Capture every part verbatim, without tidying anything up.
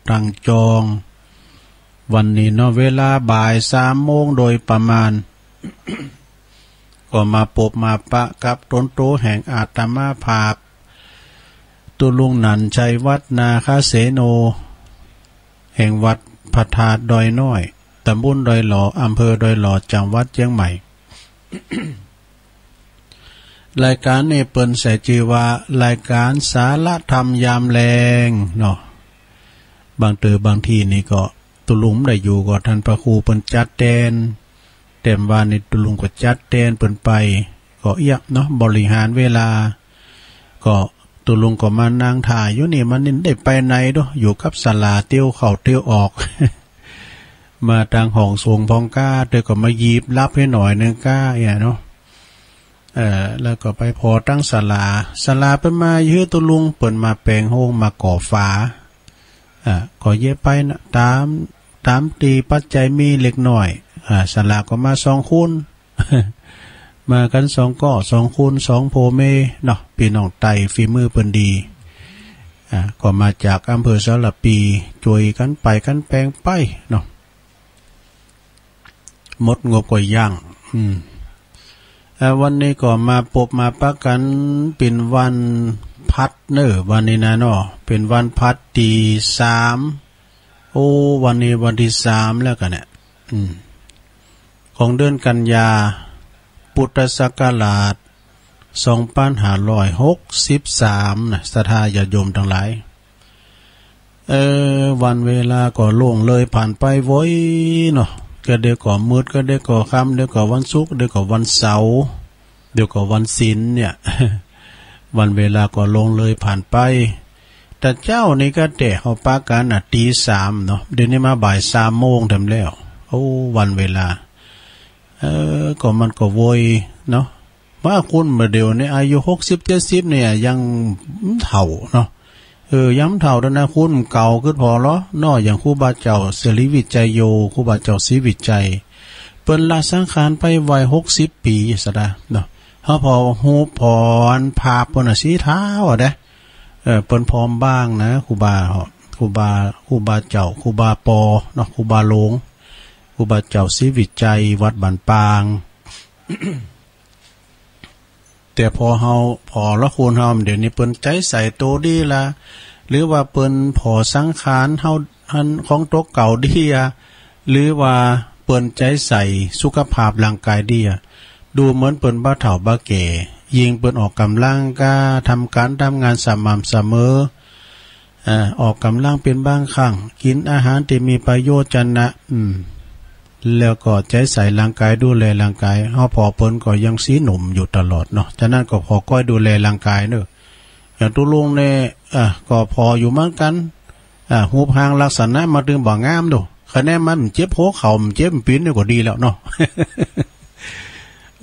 ตังจอง วันนี้เนาะ เวลาบ่ายสามโมงโดยประมาณ ก็มาปบมาปะกับตนโตแห่งอาตมาภาพ ตุลุงหนันชัยวัฒน์นาคเสโน แห่งวัดพระธาตุดอยน้อย ตำบลดอยหล่อ อำเภอดอยหล่อ จังหวัดเชียงใหม่ รายการนี้เปิ้นใส่ชื่อว่ารายการสาระธรรมยามแลงเนาะ บางเตื้อบางทีนี่ก็ตุลุงบ่ได้อยู่ก็ท่านพระครูเปิ้นจัดแตน แต้มว่านี่ตุลุงก็จัดแตนเปิ้นไป ก็เอี้ยะเนาะ บริหารเวลา ก็ตุลุงก็มานั่งถ่ายอยู่นี่ มันนี่ได้ไปไหนดอก อยู่กับศาลาเตียวเข้าเตียวออก มาตางห้องสงฆ์พองก้า เตื้อก็มาหยิบหลับหื้อหน่อยหนึ่งก้าเอี้ยะเนาะ เอ่อ แล้วก็ไปผ่อตางศาลา ศาลาเปิ้นมาหื้อตุลุง เปิ้นมาแป๋งโฮง มาก่อฝา อ่า ก็เยียะไปนะ ตาม ตามตี้ปัจจัยมีเล็กน้อย อ่า ศาลาก็มาสองคน มากั๋นสองก้อ สองคน สองพ่อแม่เนาะ ปี้น้องใต้ฝีมือเปิ้นดี อ่า ก็มาจากอำเภอสารภี จ้วยกั๋นไปกั๋นแป๋งไปเนาะ หมดงบก็ยัง อืม เอ่อ วันนี้ก็มาปบมาปะกั๋น เป๋นวันพฤหัสเนาะ วันนี้นะเนาะ เป๋นวันพฤหัสตี้สาม โอ้ วันนี้วันตี้สามแล้วกั๋นเนี่ย อืม ของเดือนกันยา พุทธศักราชสองพันห้าร้อยหกสิบสามนะ ศรัทธาญาติโยมตังหลาย เอ่อ วันเวลาก็ล่วงเลยผ่านไปไวเนาะ กะเดียวก็มืด กะเดียวก็ค่ำ เดียวก็วันศุกร์ เดียวก็วันเสาร์ เดียวก็วันศีลเนี่ย วันเวลาก็ล่วงเลยผ่านไป แต่เจ๊านี่ก็แต่เฮาปะกั๋นน่ะ ตีสามเนาะ เดี๋ยวนี้มาบ่ายสามโมงแถมแล้ว โอ้ วันเวลา เอ่อ ก็มันก็ไวเนาะ ว่าคนบ่าเดี๋ยวนี้อายุหกสิบเจ็ดสิบเนี่ยยังบ่เฒ่าเนาะ เออ ยังบ่เฒ่าเด้อนะ คนเก่าคือผ่อลอเนาะ อย่างครูบาเจ้าสิริวิจัยโย ครูบาเจ้าศรีวิชัย เปิ้นละสังขารไปไวหกสิบปี๋สะดาเนาะ เฮาผ่อฮูปผ่ออันภาพเปิ้นน่ะสีเทาอะเด้ เออ เปิ้นผอมบางนะ ครูบาเหาะ ครูบา ครูบาเจ้า ครูบาปอเนาะ ครูบาหลวง ครูบาเจ้าศรีวิชัย วัดบ้านปาง แต่ผ่อเฮา ผ่อละคนเฮา เดี๋ยวนี้เปิ้นใจ๋ใส่โตดีละ หรือว่าเปิ้นผ่อสังขารเฮา อันของโตเก่าดีอะ หรือว่าเปิ้นใจ๋ใส่สุขภาพร่างกายดีอะ ดูเหมือนเปิ้นบ่าเฒ่าบ่าแก่ ยิ่งเปิ้นออกกำลังกาย ทำการทำงานสม่ำเสมอ อ่า ออกกำลังเป๋นบางครั้ง กินอาหารตี้มีประโยชน์จะนะ อืม แล้วก็ใจ๋ใส่ร่างกาย ดูแลร่างกาย เฮาผ่อเปิ้นก็ยังสีหนุ่มอยู่ตลอดเนาะ ฉะนั้นก็ขอก้อยดูแลร่างกายเนาะ อย่างตุ๊ลุงเนี่ย อ่า ก็ผ่ออยู่เหมือนกั๋น อ่า รูปร่างลักษณะมาตึงบ่งามโด คะแนนมันเจ็บหัวเข่า มันเจ็บปีนนี่ก็ดีแล้วเนาะ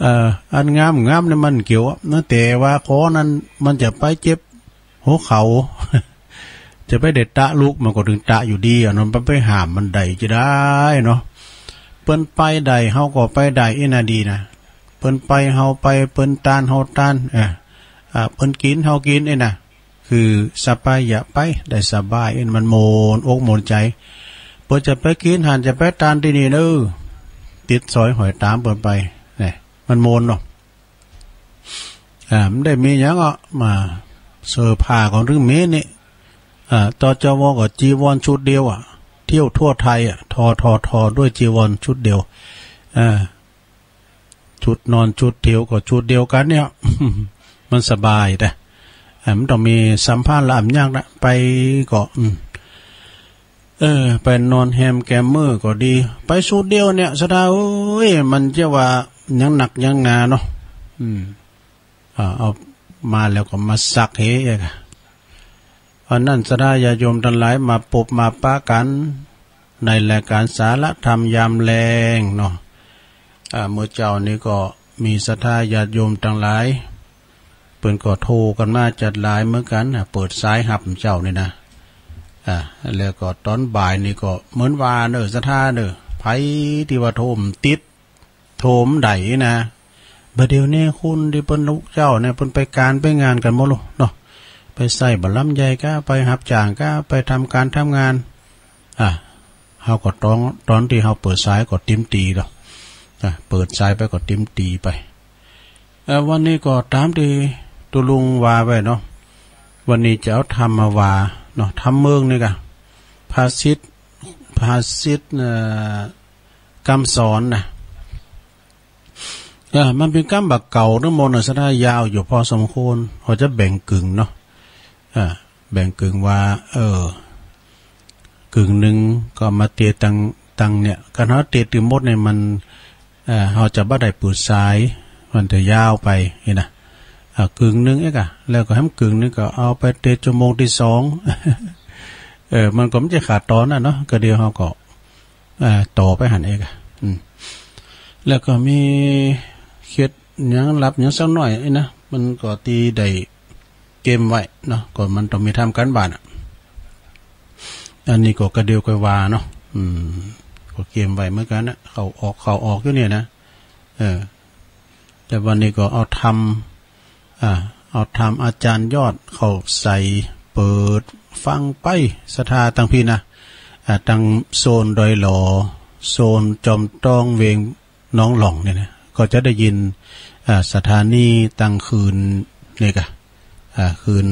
เอ่อ อันงามงามเนี่ยมันเกี่ยวอะนะ แต่ว่าข้อนั้นมันจะไปเจ็บ หัวเข่า จะไปได้ตะลุก มันก็ตึงตะอยู่ดีอะเนาะ มันไปห้ามมันได้จะได้เนาะ เปิ้นไปได้ เฮาก็ไปได้ อี้นาดีนะ เปิ้นไป เฮาไป เปิ้นตาน เฮาตาน เออ อ่า เปิ้นกิ๋น เฮากิ๋น อี้นะ คือสบาย อย่าไป ได้สบาย อี้มันม่วนอกม่วนใจ๋ เปิ้นจะไปกิ๋นหั้น จะไปตานตี้นี่เนาะ ติดสอยห้อยตามเปิ้นไป เนี่ย มันม่วนเนาะ อ่า มันได้มีหยังอ่ะ มา เสื้อผ้าของตึงมีนี่ อ่า ต จ ว ก็จีวรชุดเดียวอ่ะ เที่ยวทั่วไทยอ่ะ ท ท ท ด้วยจีวรชุดเดียว อ่า ชุดนอนชุดเที่ยวก็ชุดเดียวกั๋นเนี่ย มันสบายแต่ อ่า มันต้องมีสัมภาระอันยากนะ ไปก็ อืม เออ ไปนอนแฮมแกมมื้อก็ดี ไปชุดเดียวเนี่ย ศรัทธาเอ้ย มันจะว่าหยังหนักหยังหนาเนาะ อืม อ่า เอามาแล้วก็มาซักเหเอง เพราะนั้นศรัทธาญาติโยมตังหลาย มาปบมาปะกั๋นในรายการสาระธรรมยามแลงเนาะ อ่า เมื่อเจ๊านี้ก็มีศรัทธาญาติโยมตังหลาย เปิ้นก็โทรกั๋นมาจัดหลายเหมือนกั๋นนะ เปิดสายฮับเจ๊านี่นะ อ่า แล้วก็ต๋อนบ่ายนี่ก็เหมือนว่าเน่อ ศรัทธาเน่อ ไผตี้ว่าโทรบ่ติด โทรบ่ได้นะ บ่าเดี๋ยวนี้คนตี้เปิ้นลูกเจ๊าเนี่ย เปิ้นไปก๋านไปงานกั๋นหมดแล้วเนาะ ไปใช้บ่าลำใหญ่ก้า ไปฮับจ้างก้า ไปทำก๋านทำงาน อ่ะ เฮาก็ต้อง ตอนตี้เฮาเปิดสายก็ติมตีเนาะ อ่ะ เปิดสายไปก็ติมตีไป เอ่อ วันนี้ก็ตามตี้ตุ๊ลุงว่าไว้เนาะ วันนี้จะเอาธรรมมาว่าเนาะ ธรรมเมืองนี่กะ ภาษิต ภาษิต เอ่อ กำสอนนะ เออ มันเป๋นกำบ่าเก่าเนาะ มนต์น่ะ สะท้ายาวอยู่พอสมควร เฮาจะแบ่งกึ่งเนาะ เออ แบ่งกึ่งว่า เออ กึ่งหนึ่งก็มาเตะตัง ตังเนี่ย คันเฮาเตะตึงหมดเนี่ยมัน เอ่อ เฮาจะบ่ได้เปิดสาย มันจะยาวไปนี่นะ อ่า กึ่งหนึ่งเอ๊ะกะ แล้วก็แหมกึ่งหนึ่งก็เอาไปเตะชั่วโมงที่สอง เออ มันก็บ่ใจ้ขาดตอนน่ะเนาะ ก็เดี๋ยวเฮาก็ อ่า ต่อไปหั้นเองอะ อืม แล้วก็มีเคล็ดหยังลับหยังสักหน่อยนี่นะ มันก็ตี้ได้เก็บไว้เนาะ ก็มันต้องมีทำการบ้านอะ อันนี้ก็กะเดียวค่อยว่าเนาะ อืม ก็เก็บไว้เหมือนกันนะ เข้าออก เข้าออกอยู่เนี่ยนะ เออ แต่วันนี้ก็เอาธรรม อ่า เอาธรรมอาจารย์ยอดเข้าใส่ เปิดฟังไป ศรัทธาตังพี้นะ อ่า ตังโซนดอยหล่อ โซนจอมต้อง เวียงหนองหล่องเนี่ยนะ ก็จะได้ยิน อ่า สถานีตังคืนเนี่ยกะ อ่า คืน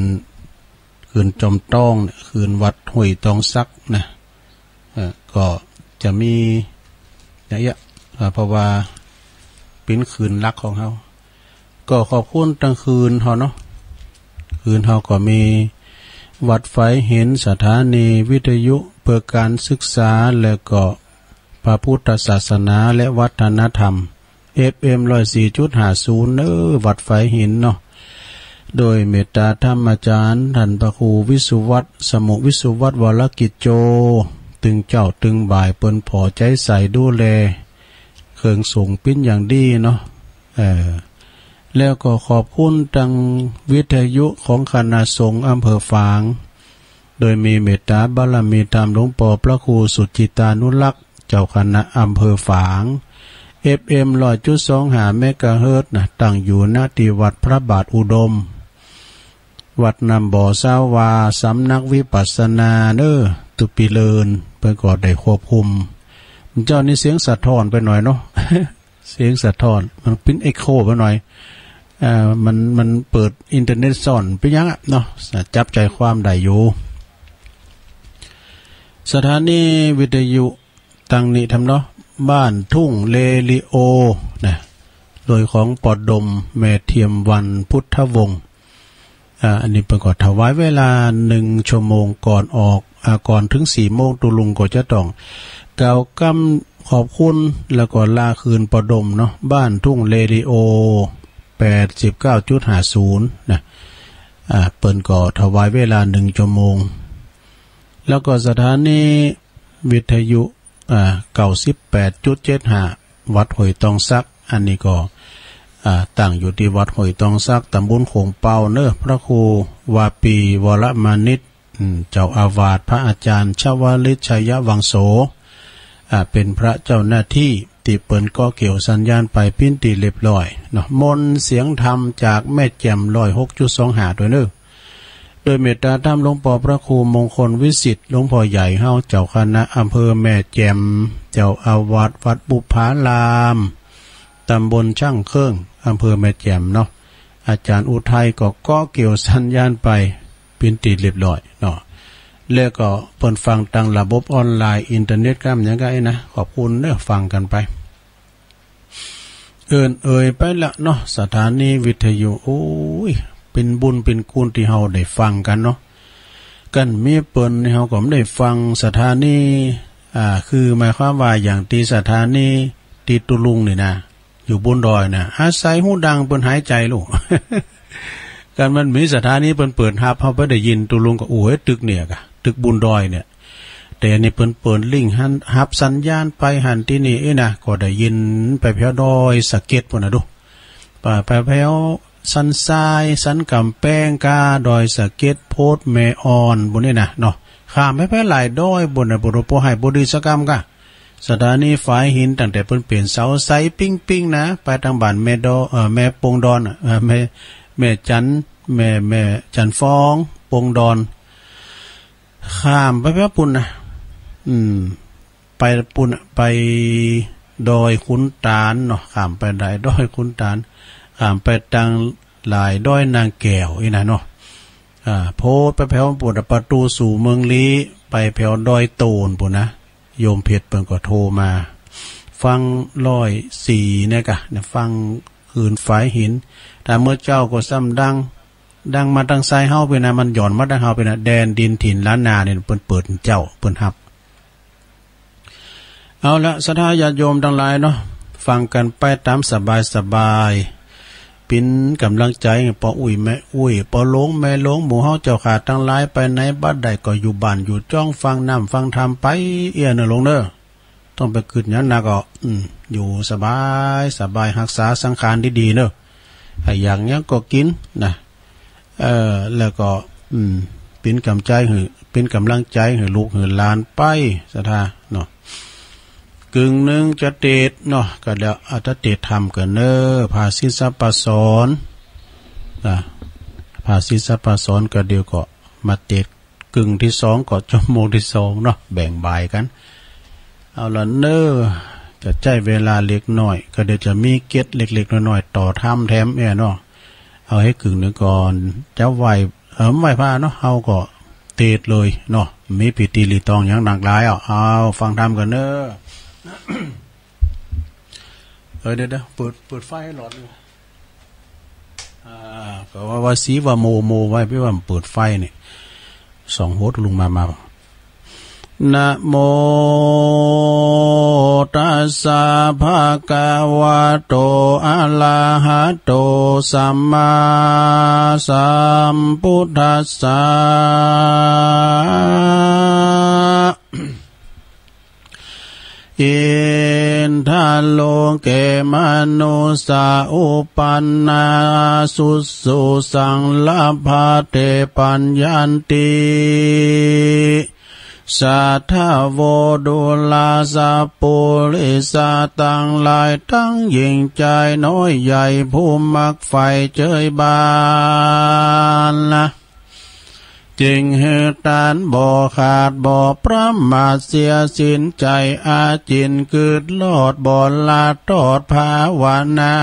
คืนจอมต้องเนี่ย คืนวัดห้วยตองสักนะ เอ่อ ก็จะมีอย่างเงี้ย อ่า เพราะว่าเป๋นคืนหลักของเฮา ก็ขอบคุณตังคืนเฮาเนาะ คืนเฮาก็มีวัดฝายหิน สถานีวิทยุเพื่อการศึกษา แล้วก็พระพุทธศาสนาและวัฒนธรรม เอฟเอ็ม ร้อยสี่จุดห้าศูนย์ เนอ วัดฝายหินเนาะ โดยเมตตาธรรมอาจารย์ ท่านพระครูวิสุวัฒน์ สมุวิสุวัฒน์ วรกิจโจ ตึงเจ๊าตึงบ่ายเปิ้นผ่อใจ๊ใส่ดูแล เครื่องส่งเป๋นอย่างดีเนาะ เออ แล้วก็ขอบคุณตังวิทยุของคณะสงฆ์อำเภอฝาง โดยมีเมตตาบารมีธรรมหลวงปอพระครูสุจิตานุรักษ์ เจ้าคณะอำเภอฝาง เอฟเอ็ม ร้อยจุดสองห้า เมกะเฮิรตซ์นะ ตั้งอยู่ ณ ตี้วัดพระบาทอุดม วัดน้ำบ่อสาวา สำนักวิปัสสนาเนอ ตุปีเลิน เปิ้นก็ได้ควบคุม เจ้านี่เสียงสะท้อนไปหน่อยเนาะ เสียงสะท้อน มันเป๋นเอ็กโคไปหน่อย เอ่อ มัน มันเปิดอินเทอร์เน็ตซ่อน เป๋นหยังอะเนาะ จับใจความได้อยู่ สถานีวิทยุตังนี้ทำเนาะ บ้านทุ่งเรดิโอนะ โดยของปอดม แม่เทียมวรรณ พุทธวงศ์ อ่า อันนี้เปิ้นก็ถวายเวลาหนึ่งชั่วโมงก่อนออก อ่า ก่อนถึงสี่โมง ตุ๊ลุงก็จะต้องกล่าวกำขอบคุณ แล้วก็ลาคืนปอดมเนาะ บ้านทุ่งเรดิโอ แปดสิบเก้าจุดห้าศูนย์ นะ อ่า เปิ้นก็ถวายเวลาหนึ่งชั่วโมง แล้วก็สถานีวิทยุ อ่า เก้าสิบแปดจุดเจ็ดห้า วัดห้วยตองสัก อันนี้ก็ อ่า ตั้งอยู่ตี้วัดห้วยตองสัก ตำบลโขงเปาเนอ พระครูวาปี วรมานิต อืม เจ้าอาวาส พระอาจารย์ชวลิตชัยวังโส อ่า เป๋นพระเจ้าหน้าตี้ ตี้เปิ้นก็เกี่ยวสัญญาณไปเป๋นตี้เรียบร้อยเนาะ มนต์เสียงธรรมจากแม่แจ่ม ร้อยหกจุดสองห้า โดยเนอ โดยเมตตาธรรมหลวงปอพระครูมงคลวิสิทธิ์ หลวงพ่อใหญ่เฮา เจ้าคณะอำเภอแม่แจ่ม เจ้าอาวาสวัดบุพผาราม ตำบลช่างเครื่อง อำเภอแม่แจ่มเนาะ อาจารย์อุทัยก็เกาะเกี่ยวสัญญาณไปเป๋นตี้เรียบร้อยเนาะ แล้วก็เปิ้นฟังตางระบบออนไลน์อินเทอร์เน็ต กำหยังก็ไอ้นะ ขอบคุณเนอ ฟังกันไป เอิ้นเอ่ยไปละเนาะ สถานีวิทยุ โอ้ย เป๋นบุญเป๋นคุณตี้เฮาได้ฟังกันเนาะ คันบ่มีเปิ้นนี่เฮาก็บ่ได้ฟังสถานี อ่า คือหมายความว่าอย่างตี้สถานีตี้ตุ๊ลุงนี่นะ อยู่บนดอยนะ อาศัยหูดังเปิ้นหายใจลูก คันมันมีสถานีเปิ้นเปิดฮับ เฮาไปได้ยินตุ๊ลุงก็ โอ้ย ตึกเนี่ยกะ ตึกบนดอยเนี่ย แต่อันนี้เปิ้นเปิดลิงก์หั้น ฮับสัญญาณไปหั้นตี้นี่เอ้ยนะ ก็ได้ยินไปแผวดอยสะเก็ดปู้นนะดู ไป ไปแผวสันทราย สันกำแพงกา ดอยสะเก็ด โพธิ์แม่อ่อนปู้นนี่นะเนาะ ข้ามไปแผวหลายดอยปู้นนะ บ่ฮู้ บ่ฮู้ไห้บ่ดีสักกำกะ สถานีฝายหิน ตั้งแต่เปิ้นเป๋นเสาใสปิ๊งปิ๊งนะ ไปตางบ้านแม่ดอ เอ่อ แม่ปงดอนอะ เอ่อ แม่ แม่จัน แม่ แม่จันฟอง ปงดอน ข้ามไปแผวปู้นนะ อืม ไปปุ้น ไปดอยขุนตาลเนาะ ข้ามไปได้ดอยขุนตาล ข้ามไปตังหลายดอยนางแก้วอี้นะเนาะ อ่า โพดไปแผวปุ้น ประตูสู่เมืองลี้ ไปแผวดอยโตนปุ้นนะ โยมเพชรเปิ้นก็โทรมา ฟังร้อยสี่เนี่ยกะ เนี่ยฟังคืนฝายหิน แต่เมื่อเจ้าก็ซ้ำดัง ดังมาตังไซเฮาไปนะ มันหย่อนมาตังเฮาไปนะ แดนดินถิ่นล้านนาเนี่ย เปิ้นเปิดเจ้า เปิ้นฮับ เอาละ ศรัทธาญาติโยมตังหลายเนาะ ฟังกั๋นไปต๋ามสบายสบาย เป๋นก๋ำลังใจ๋ให้ป้ออุ๊ยแม่อุ๊ย ป้อหลวงแม่หลวง หมู่เฮาเจ้าข้าตังหลาย ไปไหนบ่ได้ก็อยู่บ้านอยู่จ้อง ฟังน้ำฟังธรรมไป เอี้ยเน่อหลวงเน่อ ต้องไปกึ๊ดหยังหนักก็ อืม อยู่สบายสบาย ฮักษาสังขารดีๆ เน่อ ใค่อยากหยังก็กิ๋นนะ เออ แล้วก็ อืม เป๋นก๋ำใจ๋หื้อ เป๋นก๋ำลังใจ๋หื้อลูกหื้อหลานไป ศรัทธาเนาะ กึ่งหนึ่งจะเตสน์เนาะ ก็เดี๋ยวอาจจะเตสน์ธรรมกั๋นเน่อ ภาษิตสัพพสรณ์ นะ ภาษิตสัพพสรณ์ ก็เดี๋ยวก็มาเตสน์ กึ่งที่สองก็ชั่วโมงที่สองเนาะ แบ่งบ่ายกั๋น เอาละเน่อ จะใจ๊เวลาเล็กน้อย ก็เดี๋ยวจะมีเกร็ดเล็กๆ น้อยๆ ต่อธรรมแถมเอี้ยเนาะ เอาหื้อกึ่งหนึ่งก่อน จะไหว้ เออ ไหว้พระเนาะ เฮาก็เตสน์เลยเนาะ มีพิธีรีตองหยังหลากหลาย เอา เอาฟังธรรมกั๋นเน่อ เออ เดี๋ยวๆ เปิด เปิดไฟให้หลอดหนึ่ง อ่า ก็ว่า ว่าสีว่าโมโมไว้ เป๋นว่าเปิดไฟนี่ ส่องโหดลุงมา มา นะโมตัสสะ ภะคะวะโต อะระหะโต สัมมาสัมพุทธัสสะ อินทะโลเก มะนุสสะ อุปันนา สุสุสัง ละพะเต ปัญญันติ สัทธะโว ดูราสะ ปุริสะ ตังหลายตังหญิงจายน้อยใหญ่ ผู้มักใฝ่เจยบานนะ จึงหื้อตานบ่ขาดบ่ประมาทเสียสิ้นใจ๋ อาจินกึ๊ดรอดบ่ละทอดภาวนา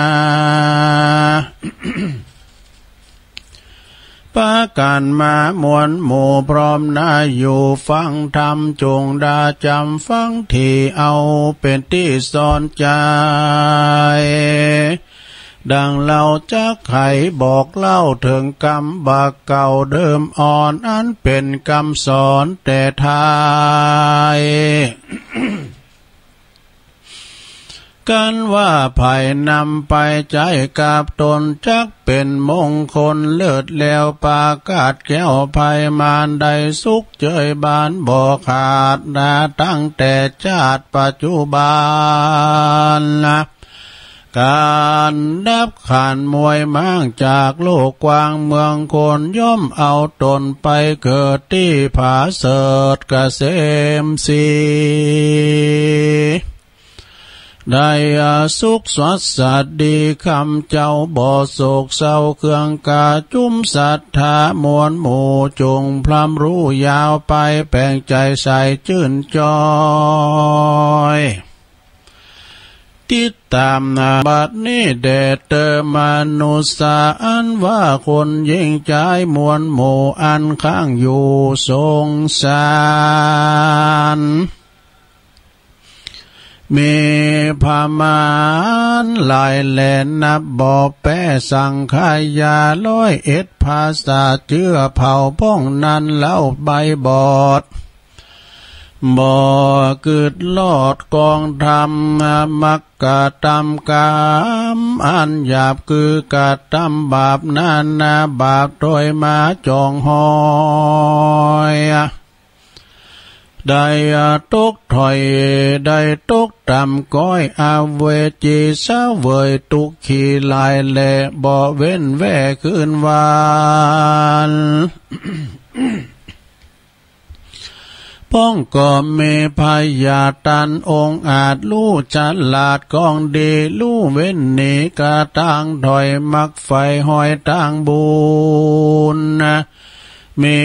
ปากั๋นมามวลหมู่พร้อมหน้าอยู่ฟังธรรม จุ่งดาจ๋ำฟังตี้เอาเป๋นตี้สอนใจ๋ ดังเฮาจักไขบอกเล่าเถิงกำบ่าเก่าเดิมอ่อน อันเป๋นกำสอนแต่ไทย กันว่าไผนำไปใจ๊กับตน จักเป๋นมงคลเลิศแล้ว ประกาศแคล้วภัยมารได้สุขเจยบานบ่ขาดนา ตั้งแต่จาติปัจจุบันนะ ก๋านดับขันธ์มวยม้างจากโลกกว้างเมืองคน ย่อมเอาตนไปเกิดตี้ผาเสริฐเกษมศรี ได้สุขสวัสดีคำเจ้า บ่โศกเศร้าเครื่องกาจุม ศรัทธามวลหมู่จุ่งพร่ำรู้ยาวไป แปลงใจ๋ใสจื้นจ้อย ติดต๋ามนาบัดนี้แด่เตอมนุสสา อันว่าคนหญิงจายมวลหมู่ อันค้างอยู่สงสาร มีประมาณหลายแหล่นับบ่แป๊ สังขยาร้อยเอ็ดภาษา เจื้อเผ่าพ้องนั้นเล่าใบบอด บ่กึ๊ดรอดกองธรรม มักกระตำกรรมอันหยาบ คือกระตำบาปนานาบาป โดยมาจ่องหอย ได้ตกถ้อย ได้ตกต่ำก้อย อเวจีเสวยตุ๊กข์ขี้หลายแหล่ บ่เว้นแว่คืนวัน พ้องก็มีพญาตานองอาจ รู้ฉลาดกองดี รู้เว้นหนีกระตางถ้อย มักใฝ่หอยตางบุญนะ มี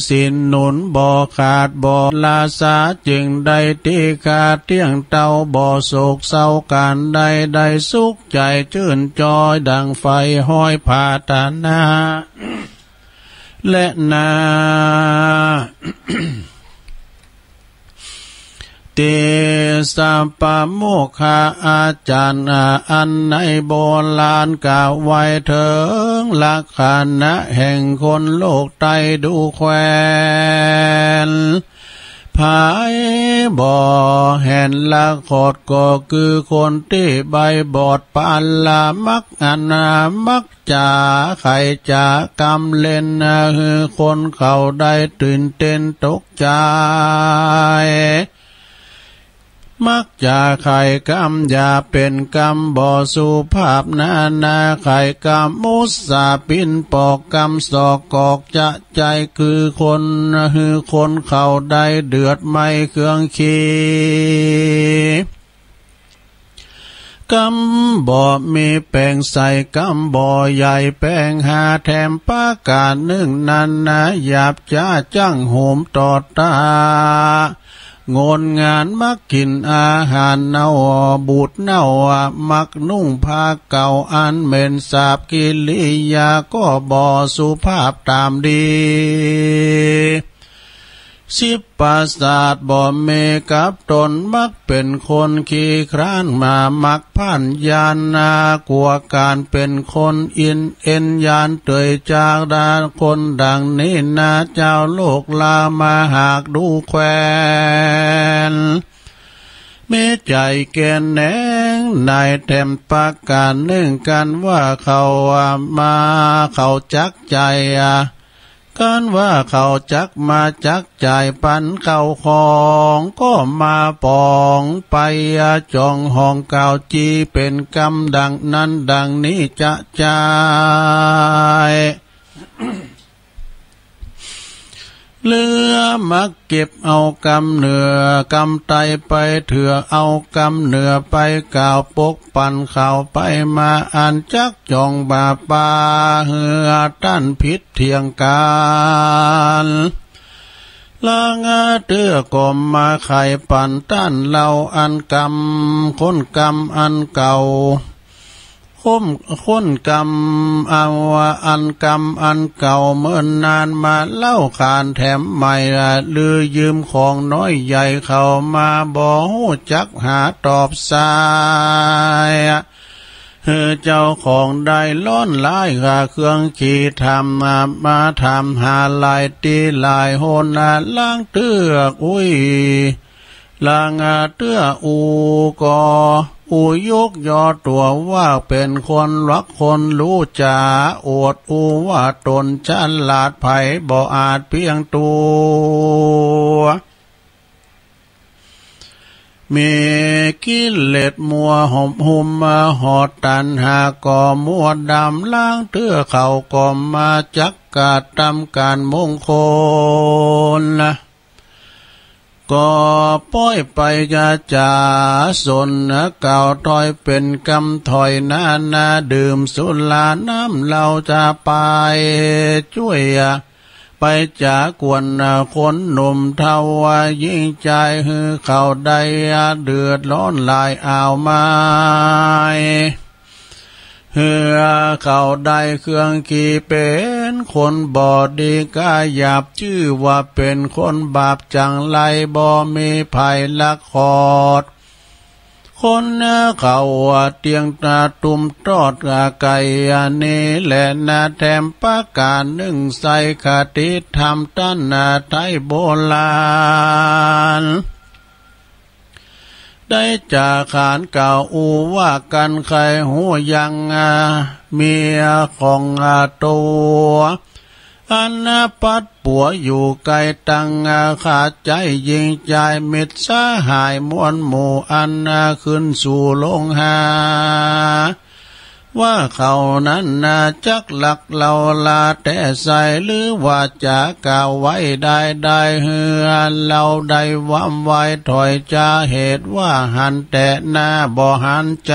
ศีลหนุนบ่ขาดบ่ละสา จึงได้ตี้ข้าเตี้ยงเต้า บ่โศกเศร้าก๋านใด ได้สุขใจ๋จื้นจอย ดั่งใฝ่ฮอยผาถนา และนา ติสสะปะโมกขะอาจ๋ารย์ อันในโบราณกล่าวไว้เถิงลักษณะแห่งคนโลกใต้ดูแควน ไผบ่แหนละขอดก็คือคนตี้ใบ้บอดปาละ มักอันมัก จ๋าใค่จ๋ากำเล่น หื้อคนเขาได้ตื่นเต้นตกใจ๋ มักจ๋าใค่กำหยาบเป๋นกำบ่สุภาพนานา ใค่กำมุสาปินปอก กำสอกกอกจะใจ๋ คือคน หื้อคนเขาได้เดือดไหม้เครื่องขี กำบ่มีแป๋งใส กำบ่ใหญ่แป๋งหา แถมประก๋านนึ่งนั้นนา หยาบจ๊าจั้งโหมต่อตา งดงานมักกิ๋นอาหารเน่า บูดเน่า มักนุ่งผ้าเก่าอันเหม็นสาบ กิริยาก็บ่สุภาพต๋ามดี สิบประสาทบ่มีกับต๋น มักเป๋นคนขี้คร้านมา มักพ่านญาณนา กั๋วก๋านเป๋นคนอินเอ็น ย้านเตยจากดาคนดังนี้นา เจ้าโลกลามาหากดูแควน มีใจ๋แก่นแหนงใน แถมประก๋านนึ่ง กันว่าเขามา เขาจักใจ๋ กันว่าเขาจักมาจักใจ๋ปันเข้าของ ก็มาป๋องไปจ๋องห้องกล่าวจี๋ เป๋นกำดังนั้นดังนี้จะใจ๋ เหลือมักเก็บเอากำเหนือกำใต้ไป เถื่อเอากำเหนือไปกล่าวปกปันเขาไปมา อันจักจ๋องบ่าปา หื้อต้านผิดเถียงกั๋น ลางเตื้อก็มาไขปันต้านเล่าอันกำ คนกำอันเก่า คน คนกำเอาอันกำอันเก่าเมินนานมาเล่าขานแถมใหม่ ลือยืมของน้อยใหญ่เขามาบ่ฮู้จักหาตอบสาย หื้อเจ้าของได้ร้อนร้ายหาเครื่องขีดถามมา มาถามหาหลายตี้หลายหน ลางเตื้ออุ้ย ลางเตื้ออู่ก็ อู่ยกยอตั๋วว่าเป๋นคนรักคนฮู้จ๋า อวดอู้ว่าต๋นฉลาด ใผบ่อาจเพียงตั๋ว มีกิเลสมัวหอบหุ้มมาหอดตัณหาก็มัวดำ ลางเตื้อเขาก็มาจักกระทำก๋านมงคล ก็ป้อยไปจ๋าจ๋าสนเก่าถอยเป๋นกำถอยนานา ดื่มสุราน้ำเหล้าจะไปจ้วย ไปจ๋ากวนคนหนุ่มเฒ่า หญิงจายหื้อเขาได้เดือดร้อนหลายอ่าวไม้ หื้อเขาได้เครื่องขีดเป๋นคนบ่ดี กาหยาบจื้อว่าเป๋นคนบาปจังไร บ่มีไผละขอด คนเขาเตียงตาตุ้มตอดไก่อันนี้แหละนา แถมประก๋านนึ่งใส่คติธรรมต้านนาไทยโบราณ ได้จ๋าขานกล่าวอู้ว่ากั๋น ใครฮู้ยังเมียของตั๋ว อันปัดปั๋วอยู่ใก้ตัง ข้าใจ๊หญิงจายมิตรสหายมวลหมู่ อันขึ้นสู่โลงหา ว่าเขานั้นนาจักหลักเล่าลาแต่ใส หรือว่าจะกล่าวไว้ได้ได้ เฮือเล่าได้วำไว้ถอยจา เหตุว่าหันแต่หน้าบ่หันใจ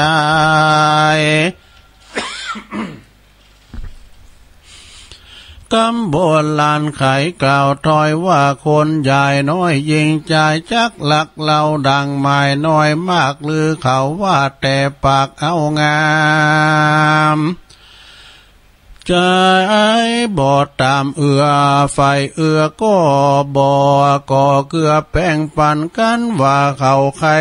กำโบราณไขกล่าวถ้อยว่า คนใหญ่น้อยหญิงชาย จักรักเราดังไม้น้อยมาก หรือเขาว่าแต่ปากเอางาม ใจบ่ตามเอื้อ ฝ่ายเอื้อก็บ่ ก่อเกื้อแป้งปันกัน ว่าเขาใคร่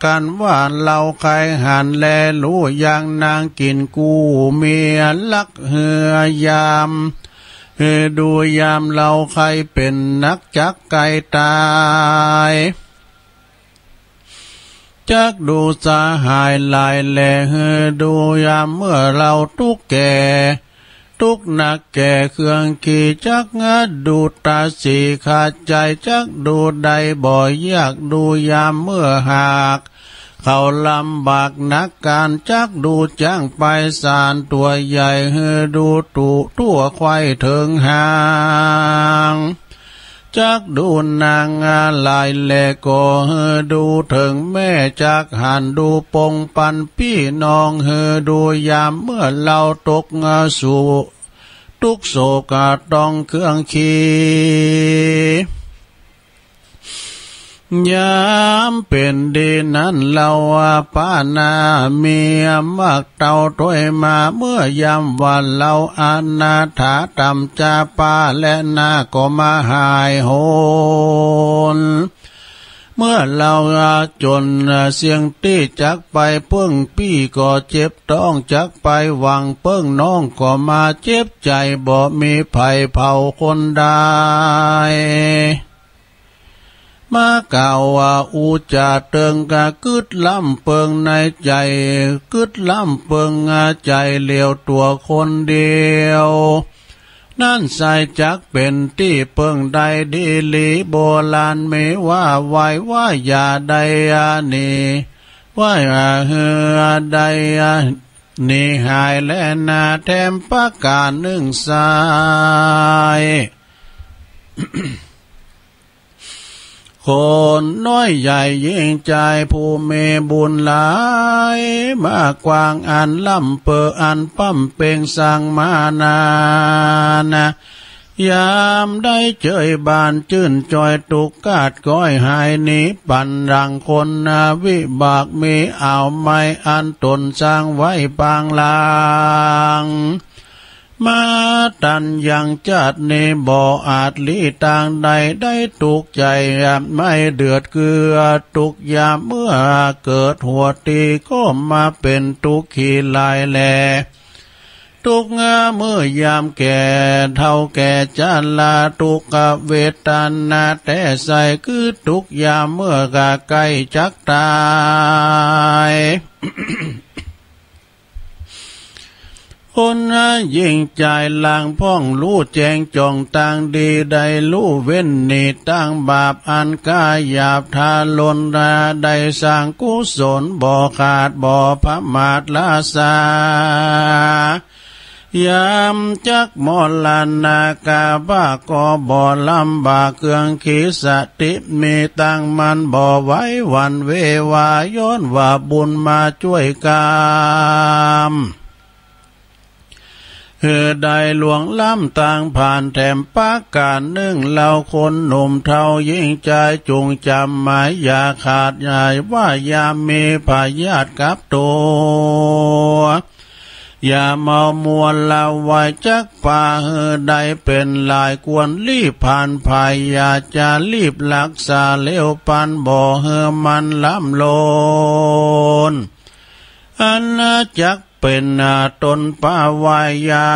กันว่าเราใคร่ หันแลรู้อย่างนางกิ๋นกู้เมีย รักเฮือยาม หื้อดูยามเราใคร่ เป๋นนักจักใกล้ตาย จักดูสหายหลายแล หื้อดูยามเมื่อเราตุ๊กแก่ ตุ๊กหนักแก่เครื่องขี่ จักดูตาสีขาดใจ จักดูได้บ่อยาก ดูยามเมื่อหาก เขาลำบากหนักก๋าน จักดูจ๊างไปสานตั๋วใหญ่ หื้อดูตั๋วควายเถิงหาง จักดูนางหลายแลก็ หื้อดูเถิงแม่ จักหันดูปงปันปี้น้อง หื้อดูยามเมื่อเราตกสู่ ตุ๊กโศกต้องเครื่องขี่ ยามเป๋นดีนั้น เราปานาเมีย มักเต้าถ้วยมา เมื่อยามว่าเราอนาถา ต่ำจาปาและนาก็มาหายโหน เมื่อเราจนเสี้ยงตี้จักไป เปิ้งปี้ก็เจ็บต๊อง จักไปหวังเปิ้งน้อง ก็มาเจ็บใจ๋ บ่มีใผเผาคนได้ มากล่าวว่า อุจจาเติงกะกึ๊ดล้ำเปิงในใจ๋ กึ๊ดล้ำเปิงใจ๋เหลียวตั๋วคนเดียว นั้นไซจักเป๋นตี้เปิ้งได้ดีหลี โบราณมีว่าไว้ว่าอย่าได้หนี ว่าอย่าหื้อได้หนีหายแลนา แถมประก๋านนึ่งไซ คนน้อยใหญ่หญิงจายผู้มีบุญหลาย มากว้างอันล้ำเปออันปั๊มเปงสร้างมานาน ยามได้เจยบานจื้นจอย ตุ๊กข์กาดก้อยหายหนีปัน ดังคนวิบากมี เอาไม้อันตนสร้างไว้ปางหลัง มาตันยังจาตินี้ บ่อาจหลีตางได้ ได้ตุ๊กข์ใจ๋ไม่เดือดเกื้อ ตุ๊กข์ยามเมื่อเกิดหัวตี ก็มาเป๋นตุ๊กข์ขี้หลายแล ตุ๊กข์เมื่อยามแก่เฒ่าแก่ชรา ทุกขเวทนาแต๊ไซ คือตุ๊กข์ยามเมื่อกะใก้จักตาย คนหญิงจายหลังพ่อง ฮู้แจ้งจ่องตางดี ได้ฮู้เว้นหนีตางบาป อันกล้าหยาบทารุณ ได้สร้างกุศลบ่ขาดบ่ประมาทละสา ยามจักมรณา กาบะก็บ่ลำบาก เครื่องขีสติมีตั้งมั่น บ่ไหวหวั่นเววา ย้อนว่าบุญมาจ้วยกำ หื้อได้ล่วงล้ำตางผ่าน แถมประก๋านนึ่ง เฮาคนหนุ่มเฒ่าหญิงจาย จุ่งจ๋ำหมายอย่าขาด อย่าว่าอย่ามีพยาธิกับตั๋ว อย่าเมามัวละไวจักปา หื้อได้เป๋นหลายควรรีบผ่านภัย อย่าจะรีบรักษาเร็วปัน บ่หื้อมันล้ำโลน อันจักเป๋นตนปะวายา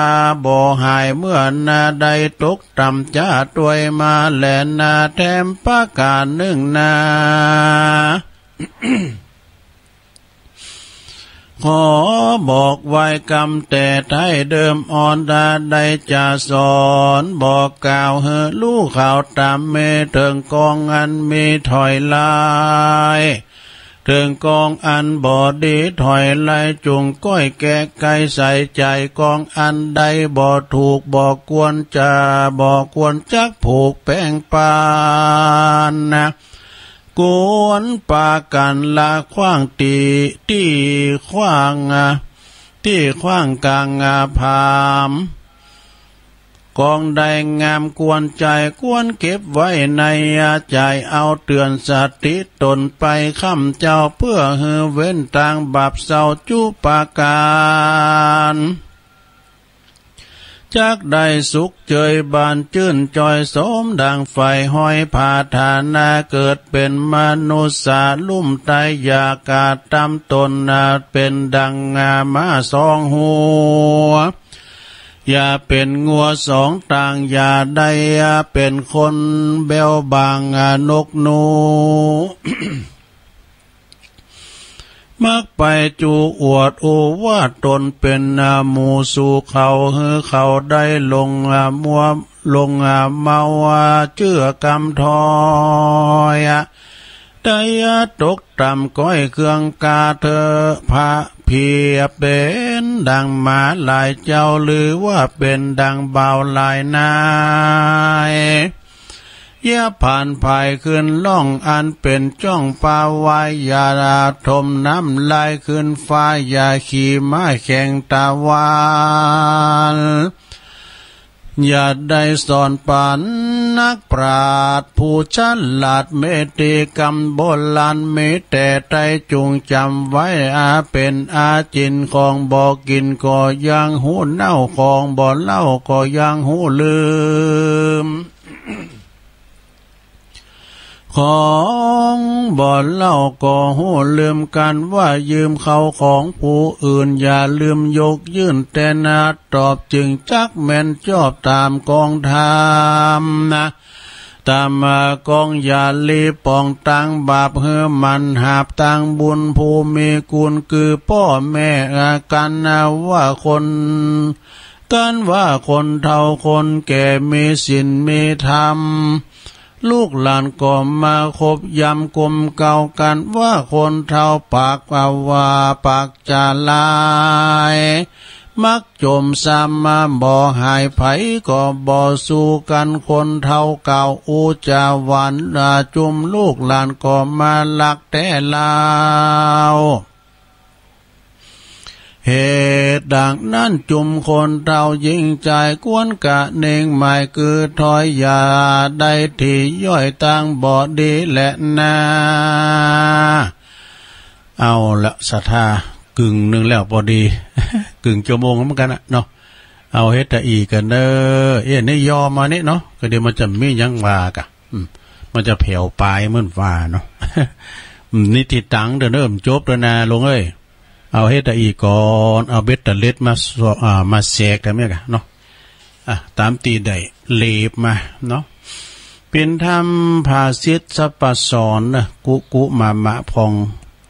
บ่หายเมื่อนา ได้ตกต่ำจ้าตวยมาแลนา แถมประก๋านนึ่งนา ขอบอกไว้กำแต่ไท้เดิมอ่อน ถ้าได้จะสอนบอกกล่าว หื้อฮู้เข้าต๋ามมี เถิงกองอันมีถอยหลาย เถิงกองอันบ่ดีถอยหลาย จุ่งก้อยแก้ไขใส่ใจ๋ กองอันใดบ่ถูกบ่ควรจะ บ่ควรจักผูกแป้งปานนะ ควรปากั๋นละขว้างตี้ ตี้ขว้าง ตี้ขว้างกลางผาม ของได้งามควรใจ๊ ควรเก็บไว้ในใจ๋ เอาเตือนสติตนไปค่ำเจ้า เพื่อหื้อเว้นตางบาปเศร้าจุปการ จักได้สุขเจยบานจื้นจ่อย สมดังใฝ่ห้อยผาฐานะ เกิดเป๋นมนุษย์สาลุ่มไต อย่ากระตำตนเป็นดังหมาสองหัว อย่าเป๋นงัวสองตาง อย่าได้เป๋นคนแบ้วบางนกหนู มักไปจูอวดอู้ว่าตนเป๋นหมู่สู่เขา หื้อเขาได้หลงมัวหลงเมา เจื้อกำถอย ได้ตกต่ำก้อยเคืองกาเถอะ พระเพียเป๋นดังหมาหลายเจ้า หรือว่าเป๋นดังบ่าวหลายนาย อย่าผ่านผายขึ้นล่องอันเป๋นจ้องปลาไว้ อย่าถมน้ำลายขึ้นฟ้า อย่าขี่ม้าแข่งตะวัน อย่าได้สอนปันนักปราชญ์ผู้ฉลาด เมติกำโบราณมีแต่ไตรจุงจำไว้ อาเป๋นอาจินของบ่กิ๋นก็ยังฮู้เน่า ของบ่เล่าก็ยังฮู้ลืม ของบ่เล่าก็ฮู้ลืม กันว่ายืมเข้าของผู้อื่น อย่าลืมยกยื่นแต่หน้าตอบ จึงจักแม่นจอบต๋ามกองธรรมนะ ต๋ามกอง อย่าลีป่องตางบาป หื้อมันหาบตางบุญ ผู้มีคุณคือป้อแม่ กันว่าคน กันว่าคนเฒ่าคนแก่ มีศีลมีธรรม ลูกหลานก็มาคบยำกลมเกล้า กันว่าคนเฒ่าปากว่าปากจะลาย มักจมซ้ำมาบ่หาย ไผก็บ่สู้กัน คนเฒ่าเก่าอู้จ๋าหวาน จุมลูกหลานก็มาลักแต๊ลาว เหตุดังนั้นจุมคนเฒ่าหญิงจาย ควรกะเน่งหมายคือถอย อย่าได้ถี่ย่อยตางบ่ดีแลนา เอาละศรัทธา กึ่งหนึ่งแล้วพอดี กึ่งชั่วโมงเหมือนกันนะเนาะ เอาเฮ็ดตะอี้กั๋นเน่อ เอ๊ะ นี่ย่อมานี่เนาะ ก็เดี๋ยวมันจะมีหยังว่ากะ อืม มันจะแผ่วปลายเหมือนว่าเนาะ อืม นี่ติดตังเด้อเนาะ จบแล้วนะลุงเอ้ย เอาเฮ็ดตะอี้ก่อน เอาเบ็ดเตอร์เล็ดมาสอ อ่า มาแสกตะเมียกะเนาะ อ่ะ ต๋ามตี้ได้เล็บมาเนาะ เป๋นธรรมภาษิตสัพพสรเนาะ กุกุมามะพอง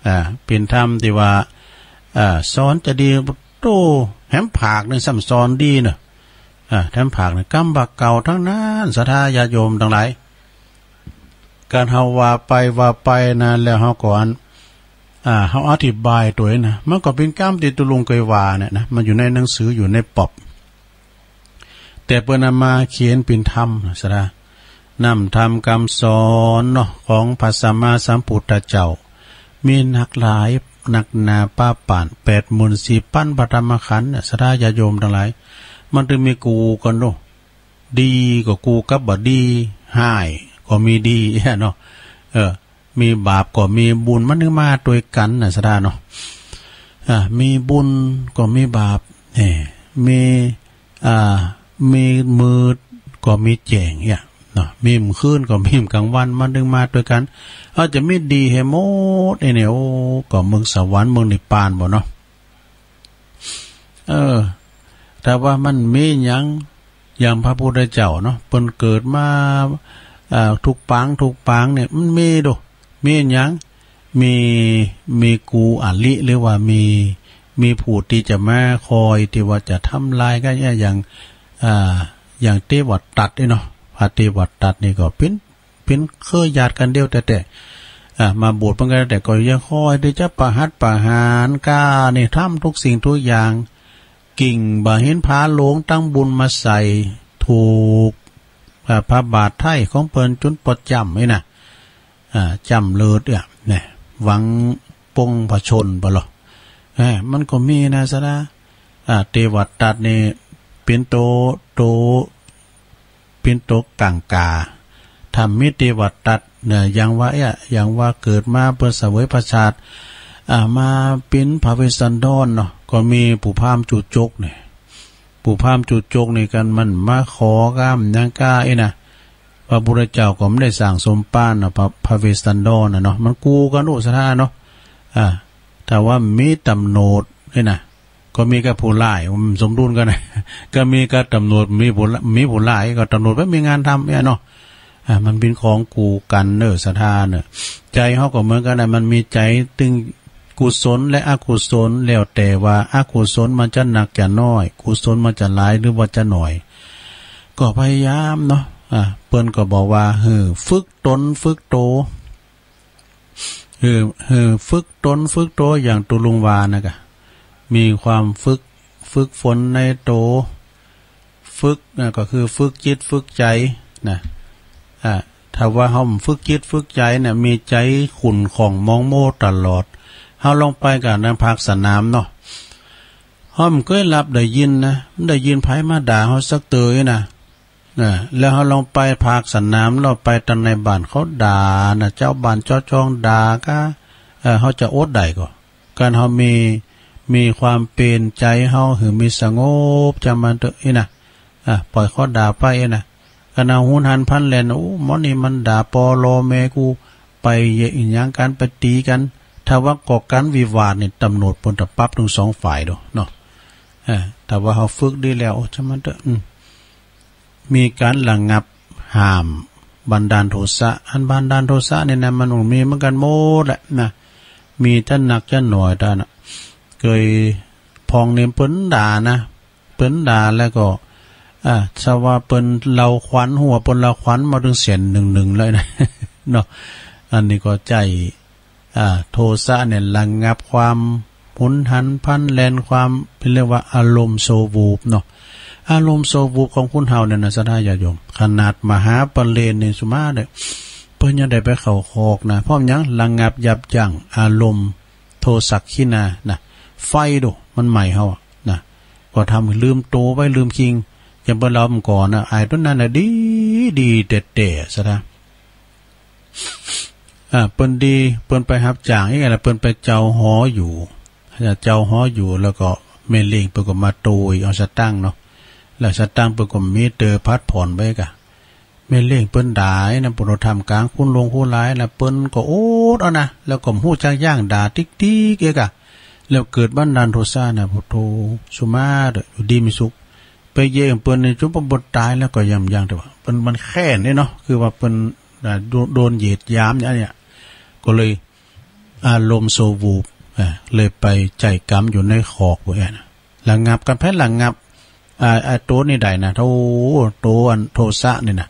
อ่า เป๋นธรรมตี้ว่า อ่า สอนจะดี โต้ แถมภาคหนึ่งซ้ำสอนดีเนาะ อ่า แถมภาคหนึ่ง กำบ่าเก่าตังนั้น ศรัทธาญาติโยมตังหลาย การเฮาว่าไปว่าไปนะ แล้วเฮาก็อัน อ่า เฮาอธิบายตวยนะ มันก็เป๋นกำตี้ตุ๊ลุงเกยว่าเนี่ยนะ มันอยู่ในหนังสือ อยู่ในปอบ แต่เปิ้นเอามาเขียนเป๋นธรรมนะศรัทธา น้ำธรรมกำสอนเนาะ ของพระสัมมาสัมพุทธเจ้า มีนักหลายนักหนาปะปาน แปดหมื่นสี่พันพระธรรมขันธ์นะ ศรัทธาญาติโยมตังหลาย มันตึงมีกู้กั๋นเนาะ ดีก็กู้กับบ่ดี ฮ้ายก็มีดีเนาะ เออ มีบาปก็มีบุญ มันตึงมาตวยกั๋นนะศรัทธาเนาะ อ่า มีบุญก็มีบาป เอ้ มี อ่า มีมืดก็มีแจ้งเนี่ยเนาะ มีมื้อคืนก็มีกลางวัน มันตึงมาตวยกั๋น เฮาจะมีดีหื้อหมดไอ้เนี่ย โอ้ ก็เมืองสวรรค์เมืองนิพพานบ่เนาะ เออ แต่ว่ามันมีหยัง อย่างพระพุทธเจ้าเนาะ เปิ้นเกิดมา อ่า ทุกปางทุกปางเนี่ย มันมีโด มีหยัง มี มีกู้อริ หรือว่ามี มีผู้ตี้จะมาคอยตี้ว่าจะทำลายกั๋น อย่าง อ่า อย่างเตวทัตนี่เนาะ พระเตวทัตนี่ก็เป๋น เป๋นเครือญาติกั๋นเดียวแต๊ๆ อ่า มาบวชเปิ้นกั๋นแต๊ๆ ก็ยังคอยตี้จะประหัตประหารก้านี่ ทำทุกสิ่งทุกอย่าง กิ่งบ่าหินผาหลวงตังบุญมาใส่ ถูก อ่า พระบาทไถ่ของเปิ้นจนปอดจ้ำนี่นะ อ่า จ้ำเลือดเนี่ย เนี่ย หวังปลงพระชนม์บ่ลอ เอ้ย มันก็มีนะศรัทธา อ่า เตวทัตนี่เป๋นโต โต เป๋นโตกังขา ธรรมมิติวัตตัดเนี่ย อย่างว่าเอ๊ะ อย่างว่าเกิดมาเพื่อเสวยประสาท อ่า มาเป๋นพระเวสสันดรเนาะ ก็มีปู่พราหมณ์จุจกเนี่ย ปู่พราหมณ์จุจกนี่กัน มันมาขอก้ามหยังก้าเอ๊ะนะ พระพุทธเจ้าก็ไม่ได้สั่งสมปานนะ พระ พระเวสสันดรนะเนาะ มันกู้กันโอสถาเนาะ อ่า ถ้าว่ามีตำรวจนี่นะ ก็มีกับผู้ร้าย มันสมดุลกันนะ ก็มีกับตำรวจ มีผู้ละ มีผู้ร้าย ก็ตำรวจไม่มีงานทำเนี่ยเนาะ อ่า มันเป็นของกู้กันเนอะ ศรัทธาเนอะ ใจเฮาก็เหมือนกันนะ มันมีใจตึงกุศลและอกุศล แล้วแต่ว่าอกุศลมันจะหนักจะน้อย กุศลมันจะหลายหรือว่าจะน้อย ก็พยายามเนาะ อ่า เปิ้นก็บอกว่า หื้อฝึกตนฝึกโต หื้อ หื้อฝึกตนฝึกโต อย่างตุลุงว่านะกะ มีความฝึก ฝึกฝนในโต ฝึกนะ ก็คือฝึกจิตฝึกใจนะ อ่า ถ้าว่าเฮาฝึกจิตฝึกใจเนี่ย มีใจขุ่นข้องหมองโมวตลอด เฮาลองไปกันในภาคสนามเนาะ เฮาบ่เคยรับได้ยินนะ ได้ยินไผมาด่าเฮาสักเตยนะ นะ แล้วเฮาลองไปภาคสนาม แล้วไปตังในบ้านเขาด่านะ เจ้าบ้านเจ้าช่องด่าก็ เอ่อ เฮาจะอดได้ก่อ การเฮามี มีความเป๋นใจเฮาหื้อมีสงบ จะมันเตอะอี้นะ อ่ะ ปล่อยเขาด่าไปอี้นะ กันเอาหุนหันพลันแล่น โอ้ หมอนี่มันด่าปอลอแม่กู ไปเยอะอิหยังกัน ไปตี๋กัน ถ้าว่าก่อการวิวาทนี่ ตำรวจเปิ้นจะปรับทั้งสองฝ่ายโดเนาะ เออ ถ้าว่าเฮาฝึกดีแล้ว โอ้ จะมันเตอะ อืม มีการระงับห้ามบันดาลโทสะ อันบันดาลโทสะนี่นะ มันมีเหมือนกันหมดแหละนะ มีทั้งหนักทั้งน้อย ตานะ เกยพองนี่เปิ้นด่านะ เปิ้นด่าแล้วก็ อ่า ถ้าว่าเปิ้นเล่าขวัญ หัวเปิ้นเล่าขวัญมาถึงแสนหนึ่งหนึ่งเลยนะ เนาะ อันนี้ก็ใจ้ อ่า โทสะเนี่ยระงับความหุนหันพลันแล่น ความเปิ้นเรียกว่าอารมณ์ชั่ววูบเนาะ อารมณ์ชั่ววูบของคนเฮาเนี่ยนะ ศรัทธาญาติโยม ขนาดมหาปเรตนี่สุมาเด้อ เปิ้นยังได้ไปเข้าคอกนะ เพราะหยัง ระงับยับยั้งอารมณ์โทสักขิณานะ ไฟโด มันไหม้เฮาอะนะ ก็ทำให้ลืมโตไว้ลืมคิง อย่างเปิ้นเล่ามาก่อนนะ ไอ้ตัวนั้นน่ะดี ดีแต๊ๆ ศรัทธา อ่า เปิ้นดี เปิ้นไปฮับจ้างอี้นะ เปิ้นไปเจ้าหออยู่ เจ้าหออยู่ แล้วก็แม่เลี้ยงเปิ้นก็มาโตยเอาสตางค์เนาะ แล้วสตางค์เปิ้นก็มีเตอผัดผ่อนไว้กะ แม่เลี้ยงเปิ้นด่าอี้นะ เปิ้นเอาท่ามกลางคนหลวงคนหลายนะ เปิ้นก็อดเอานะ แล้วก็บ่ฮู้จักยั้งด่าติ๊กๆ เอกอะ แล้วเกิดบันดาลโทสะนะ พุทโธ สุมาเด้อ อยู่ดีมีสุข ไปเยียะเปิ้นนี่ จุ่มเปิ้นบ่ตายแล้วก็ยัง ยังแต่ว่าเปิ้น มันแค้นนี่เนาะ คือว่าเปิ้น อ่า โดน โดนเหยียดหยามเนี่ย เนี่ย ก็เลยอารมณ์ชั่ววูบ อ่า เลยไปใจ้กรรมอยู่ในคอกพุ้นนะ ระงับกัน ไผระงับ อ่า อ่า โตนี้ได้นะ โต โตอันโทสะนี่นะ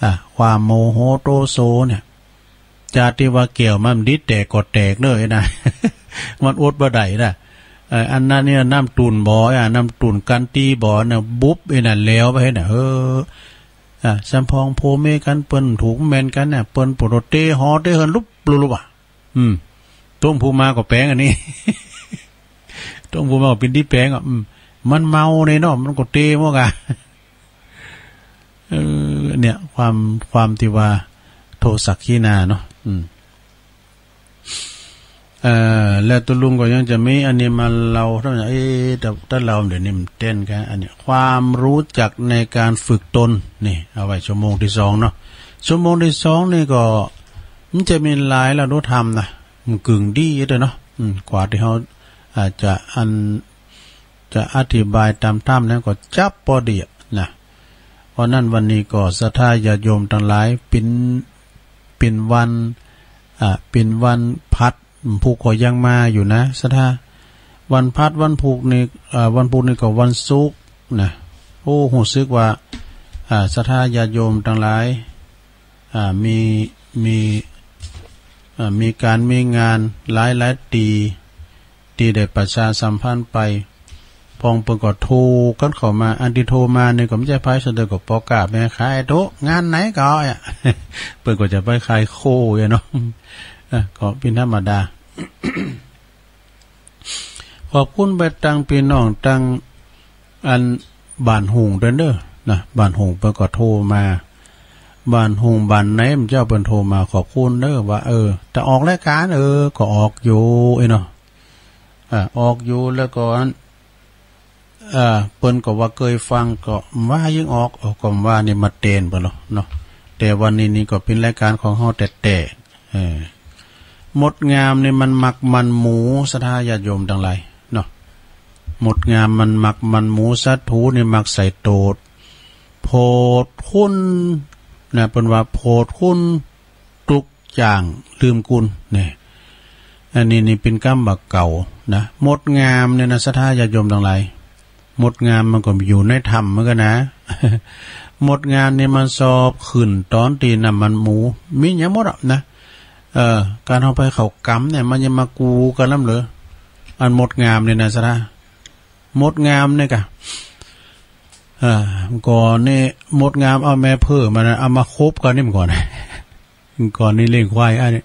อ่า ความโมโหโทโสเนี่ย จากที่ว่าแก้วมันดีแตกก็แตกเด้อไอ้นะ มันอดบ่ได้นะ เอ่อ อันนั้นเนี่ยน้ำตุ่นบ่ อ่า น้ำตุ่นกันตี้บ่นะ บุบไอ้นั่นแล้วไปนะ เออ อ่า สำพองโพเมกัน เปิ้นถูกแม่นกันน่ะ เปิ้นปวดเตะหอเตะเฮือนลุบลุบลุบอ่ะ อืม ต้มผู้มาก็แปลงอันนี้ ต้มผู้มาก็เป็นที่แปลงอ่ะ อืม มันเมาในเนาะ มันก็เตะหมดอ่ะ เออ เนี่ย ความ ความที่ว่าโทสักขิณาเนาะ อืม เอ่อ แล้วตุลุงก็ยังจะมีอันนี้มาเล่าเท่านั้น เอ๊ะ แต่ แต่เล่าเดี๋ยวนี้มันเต้นกัน อันนี้ ความรู้จักในการฝึกตน นี่ เอาไว้ชั่วโมงที่สองเนาะ ชั่วโมงที่สองนี่ก็ มันจะมีหลายเล่าธรรมนะ มันกึ่งดีเด้อเนาะ อืม กว่าที่เฮาอาจจะอัน จะอธิบายตามธรรมนั้นก็จับพอดีอะนะ เพราะนั้นวันนี้ก็ศรัทธาญาติโยมทั้งหลาย เป็น เป็นวัน อ่า เป็นวันพฤหัส พุธก็ยังมาอยู่นะ ศรัทธา วันพฤหัส วันพุธนี่ อ่า วันพุธนี่ก็วันศุกร์นะ โอ้ รู้สึกว่า อ่า ศรัทธาญาติโยมทั้งหลาย อ่า มี มี อ่า มีการมีงานหลายๆ ตี้ ตี้ได้ประชาสัมพันธ์ไป พองเปิ้นก็โทรกันเข้ามา อันตี้โทรมานี่ก็บ่ใจ้ไผซะเด้อ ก็ป้อก๊าแม่ขายโต๊ะ งานไหนก็เอาอะ เปิ้นก็จะไปขายโคอยู่เนาะ อ่ะ ก็เป็นธรรมดา ขอบคุณไปตังพี่น้องตังอันบ้านหุงด้วยเด้อ นะ บ้านโฮงเปิ้นก็โทรมา บ้านโฮงบ้านไหนมันเจ้าเปิ้นโทรมาขอบคุณเด้อว่า เออ จะออกรายการ เออ ก็ออกอยู่ เอ้ยเนาะ อ่า ออกอยู่แล้วก็อัน อ่า เปิ้นก็ว่าเกยฟัง ก็ว่ายังออก เออ ก็ว่านี่มาเตนเปิ้นเนาะ แต่วันนี้นี่ก็เป็นรายการของเฮาแต๊ๆ เออ มดงามนี่มันมักมันหมู ศรัทธาญาติโยมตังหลายเนาะ มดงามมันมักมันหมู ศัตรูนี่มักไส้โตด โผดคุณนะ เปิ้นว่าโผดคุณ ตุ๊กจ่างลืมกุน นี่ อันนี้นี่เป็นกำบ่าเก่านะ มดงามเนี่ยนะ ศรัทธาญาติโยมตังหลาย มดงามมันก็อยู่ในถ้ำเหมือนกันนะ มดงามนี่มันชอบขึ้นตอนตี้น้ำมันหมู มีหยังหมดอะนะ เอ่อ การเอาไปเข้ากำเนี่ย มันยังมากูกันล้ำเหลือ อันมดงามเนี่ยนะ ศรัทธา มดงามเนี่ยกะ เอ่อ ก่อนนี่มดงามเอาแม่เพิ่มมานะ เอามาคบกันนี่มันก่อน ก่อนนี่เลี้ยงควายอันนี้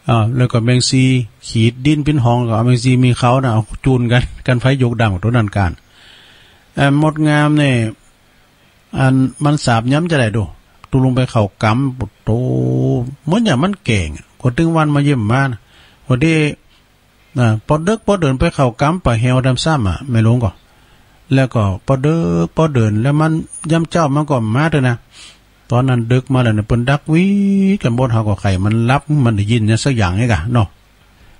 อ่า แล้วก็แมงซีขีดดินปิ้นหอง ก็เอาแมงซีมีเขานะ เอาจูนกัน กันไฟยกดังตัวนั้นกัน เอ่อ มดงามเนี่ย อันมันสาบย้ำจะได้ดู ตุลุงไปเข้ากำ โต เหมือนอย่างมันแก่งอะ ก็ตึงวันมาเยี่ยมมานะ พอดี อ่า ปอเดิกปอเดินไปเข้ากำป่าแฮวดำซ้ำอะ แม่หลวงก็ แล้วก็ปอเดิกปอเดิน แล้วมันยามเจ๊ามันก็มาเถอะนะ ตอนนั้นเดิกมาแล้วเนี่ย เปิ้นดักวีดกันหมด เฮาก็ไขมันหลับ มันได้ยินหยังสักอย่างนี่กะเนาะ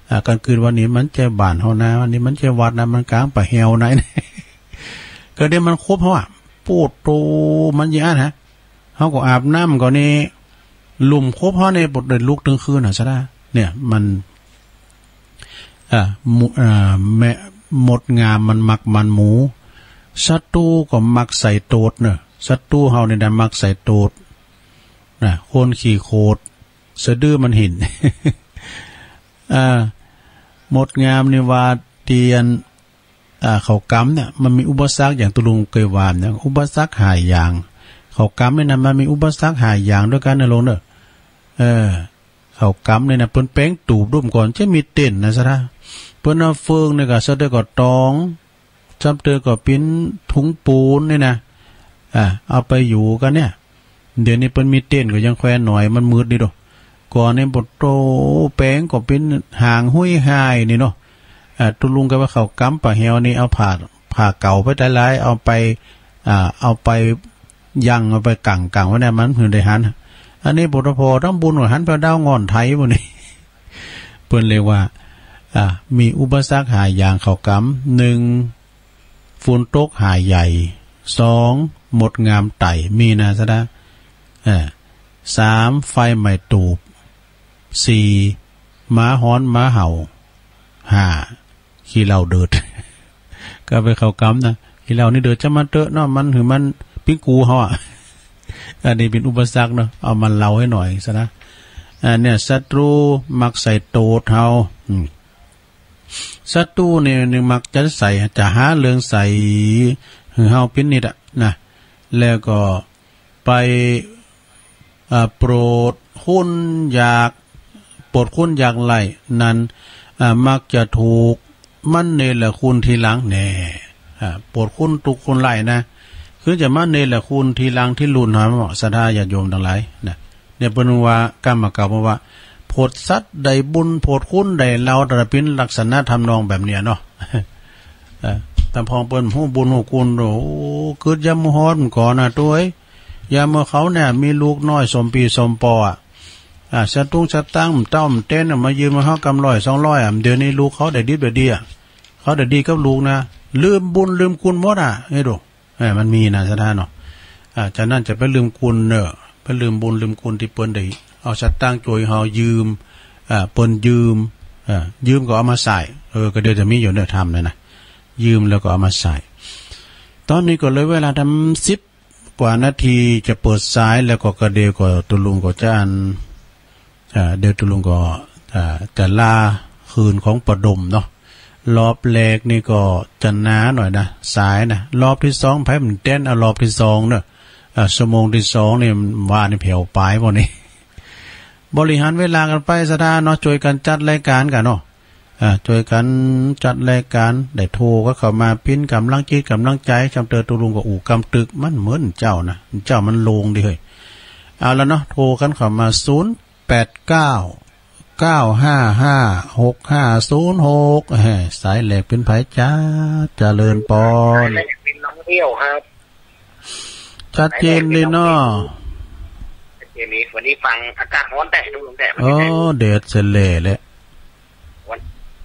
อ่า กลางคืนวันนี้มันจะบ้านเฮานะ วันนี้มันจะวัดนะ มันกลางป่าแฮวนะ ก็เดี๋ยวมันคบเฮาอะ โปดโต มันอย่างนั้นฮะ เฮาก็อาบน้ำก่อนนี่ ลุ่มคบเฮานี่ปวดได้ลุกถึงคืนน่ะซะนะ เนี่ย มัน อ่า หมู อ่า แม่ มดงามมันมักมันหมู ศัตรูก็มักไส้โตดเนอะ ศัตรูเฮานี่นะมักไส้โตด นะ คนขี้โขด สะดือมันหิน อ่า มดงามนี่ว่าเตียน อ่า เข้ากำเนี่ย มันมีอุปสรรคอย่างตุลุงเคยว่าเนี่ย อุปสรรคห้าอย่าง เข้ากำนี่นะ มันมีอุปสรรคห้าอย่างด้วยกันนะลุงเนอะ เออ เข้ากำนี่นะ เปิ้นแปลงตูบดุ้มก่อน จะมีเต้นนะซะนะ เปิ้นเอาเฟืองนี่ก็ซะเด้อก็ตอง ซ้ำเติมก็ปิ้นถุงปูนนี่นะ อ่า เอาไปอยู่กันเนี่ย เดี๋ยวนี้เปิ้นมีเต็นท์ก็ยังแควนหน่อย มันมืดนี่โด ก่อนนี่ปะโต แปงก็ปิ้นหางหุยหายนี่เนาะ อ่า ตุลุงก็ว่าเข้ากำป่าแฮวนี่ เอาผ้า ผ้าเก่าไปหลายๆ เอาไป อ่า เอาไปยัง เอาไปกังกังไว้เนี่ย มันถึงได้หัน อันนี้ปะโต พอทำบุญก็หันไปดาวง่อนไถหมดนี่ เปิ้นเรียกว่า อ่า มีอุปสรรคห้าอย่างเข้ากำ หนึ่ง ฝนตกหาใหญ่ สอง มดงามไต่ มีนะซะนะ เออ สาม ไฟไหม้ตูบ สี่ หมาหอนหมาเห่า ห้า ขี้เหล้าเดิด ก็ไปเข้ากำนะ ขี้เหล้านี่เดิดจะมาเตอะเนาะ มันหือมันปิ้งกูเฮาอะ อันนี้เป็นอุปสรรคเนาะ เอามาเล่าให้หน่อยซะนะ อ่า เนี่ย ศัตรูมักใส่โตดเฮา อืม ศัตรูนี่ นี่มักจะใส่ จะหาเรื่องใส่หือเฮาปิ้นนิดอะนะ แล้วก็ไป อ่า โปรดคนอยาก โปรดคนอยากไร้นั้น อ่า มักจะถูกมันเนรคุณทีหลังแน่ อ่า โปรดคนทุกข์คนไร้นะ คือจะมาเนรคุณทีหลังทีหลุนหาเหมาะ ศรัทธาญาติโยมทั้งหลายนะ เนี่ยเปิ้นว่า กรรมเก่าเปิ้นว่า โผดสัตว์ได้บุญ โผดคุณได้ลาว แต่ละปิ้นลักษณะทำนองแบบเนี้ยเนาะ เอ่อ ตามพ้องเปิ้นฮู้บุญฮู้คุณ โอ้ กึดยามมื้อฮ้อนก่อนนะ ตัวเอ้ย ยามมื้อเขาเนี่ย มีลูกน้อยสมปีสมปออะ อ่า สตุ้งสตังค์ เต้าเต้นอะ มายืมมาเฮากำร้อยสองร้อยอะ เดี๋ยวนี้ลูกเขาได้ดิบได้ดีอะ เขาได้ดีกับลูกนะ ลืมบุญลืมคุณหมดอะ เฮ้ยดู เออ มันมีนะ ศรัทธาเนาะ อ่า ฉะนั้นจะไปลืมคุณเนอะ ไปลืมบุญลืมคุณที่เปิ้นได้เอาสตางค์ช่วยเฮายืม อ่า เปิ้นยืม อ่า ยืมก็เอามาใช้ เออ ก็เดี๋ยวจะมีอยู่เนอะ ธรรมเนี่ยนะ ยืมแล้วก็เอามาใช้ ตอนนี้ก็เหลือเวลาทำสิบกว่านาทีจะเปิดสาย แล้วก็กระเดียวก็ตุลุงก็จะอัน อ่า เดี๋ยวตุลุงก็ อ่า จะลาคืนของปอดมเนาะ รอบแรกนี่ก็จะหนาหน่อยนะ สายนะ รอบที่สอง ไผมันเต้นเอารอบที่สองเนอะ อ่า ชั่วโมงที่สองนี่ว่านี่แผ่วปลายหมดนี่ บริหารเวลากันไป ศรัทธาเนาะ ช่วยกันจัดรายการกันเนาะ อ่า ช่วยกันจัดรายการ ได้โทรก็เข้ามาปิ้นกำลังจิตกำลังใจ จำเตอตุลุงก็อู้กำตึก มันเหมือนเจ้านะ เจ้ามันโลงดีเฮ้ย เอาละเนาะ โทรกันเข้ามา ศูนย์แปดเก้า เก้าห้าห้า หกห้าศูนย์หก เอ้ย สายแรกเป็นไผจ๊ะ เจริญปอน สายแรกเป็นน้องเดียวครับ ชัดเจนดีเนาะ ชัดเจนดี วันนี้ฟังอากาศร้อนแต่ดูแต่ โอ้ แดดเสยแหล่แหละ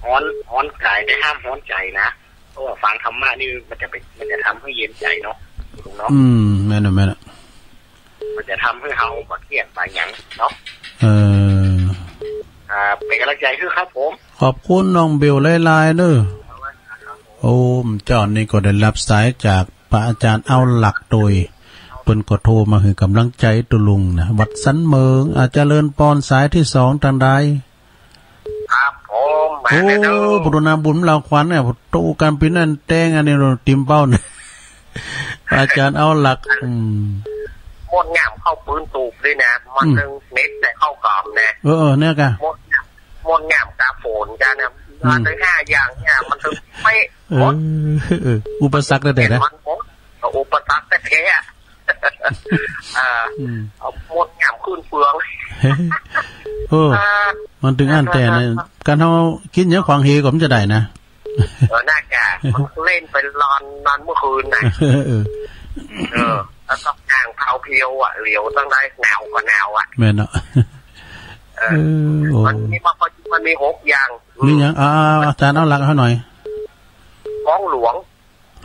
ร้อน ร้อนกายแต่ห้ามร้อนใจนะ เพราะว่าฟังธรรมะนี่มันจะเป็น มันจะทำให้เย็นใจเนาะ ลุงเนาะ อืม แม่นอะ แม่นอะ มันจะทำให้เราบ่เครียดบ่หยังเนาะ เออ อ่า เป็นกำลังใจให้ครับผม ขอบคุณน้องเบลหลายๆ เด้อ โอ้ เจ้านี่ก็ได้รับสายจากพระอาจารย์เอาหลักโดย เปิ้นก็โทรมาให้กำลังใจตุลุงนะ วัดสันเหมิง อ่า เจริญปอน สายที่สองตางใด ครับผม มาแล้วเด้อ โอ้ บุญนาบุญลาวขวัญเนี่ย โตกันปีนั้นแต่งอันนี้เราติมเป้าเนี่ย อาจารย์เอาหลัก อืม มดงามเข้าปืนตูบด้วยนะ มัน อืม นึงเน็ตแต่เข้ากล่อมนะ เออ เออ เนี่ยกะ มดงาม มดงามกาฝนกันนะ อืม มาถึงห้าอย่างเนี่ย มันถึงเป๊ะ เออ หมด เออ อุปสรรคแต่แต่นะ มันหมด ก็อุปสรรคแต่แท้ เออ อืม เอามดงามขึ้นเปลือง โอ้ อ่า มันถึงอันแต่เนี่ย การเฮากินหยังขวางเหก็มันจะได้นะ เออ น่าจะ มันเล่นไปนอน นอนเมื่อคืนน่ะ เออ เออ แล้วก็อ่างเผาเพียวอ่ะ เหลียวตั้งได้ หนาวก็หนาวอ่ะ แม่นเนาะ เออ เออ โอ้ มันมีมา มันมีหกอย่าง มีหยัง อืม อ่า อาจารย์เอาหลักให้หน่อย ของหลวง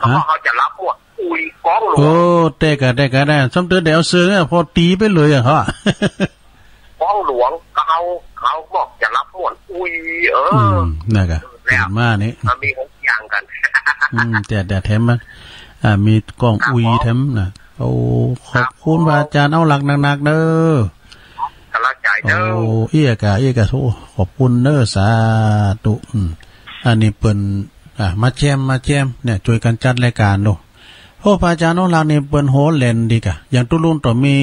ฮะ เขาบอกเขาจะรับหมด อุ้ย ของหลวง โอ้ แต่กะ แต่กะได้ ซ้ำเติมได้เอาเสื้อเนี่ย พอตีไปเลยอะเขาอะ ของหลวง เขา เขาบอกจะรับหมด อุ้ย เออ อืม นั่นกะ แล้ว ตื่นมานี่ มันมีหกอย่างกัน อืม แต่ แต่แถมมา อ่า มีกล้อง ครับ อุ้ย ผม แถมนะ โอ้ ขอบคุณ ครับผม พระอาจารย์ เอาหลักหนักๆ เด้อ กำลังใจเด้อ โอ้ เอี้ยกะ เอี้ยกะ โอ้ ขอบคุณเด้อ สาธุ อืม อันนี้เปิ้น อ่ะ มาแจม มาแจม เนี่ย ช่วยกันจัดรายการดู โอ้ พระอาจารย์เอาหลักนี่เปิ้นโหแหลนดีกะ อย่างตุลุงต้องมี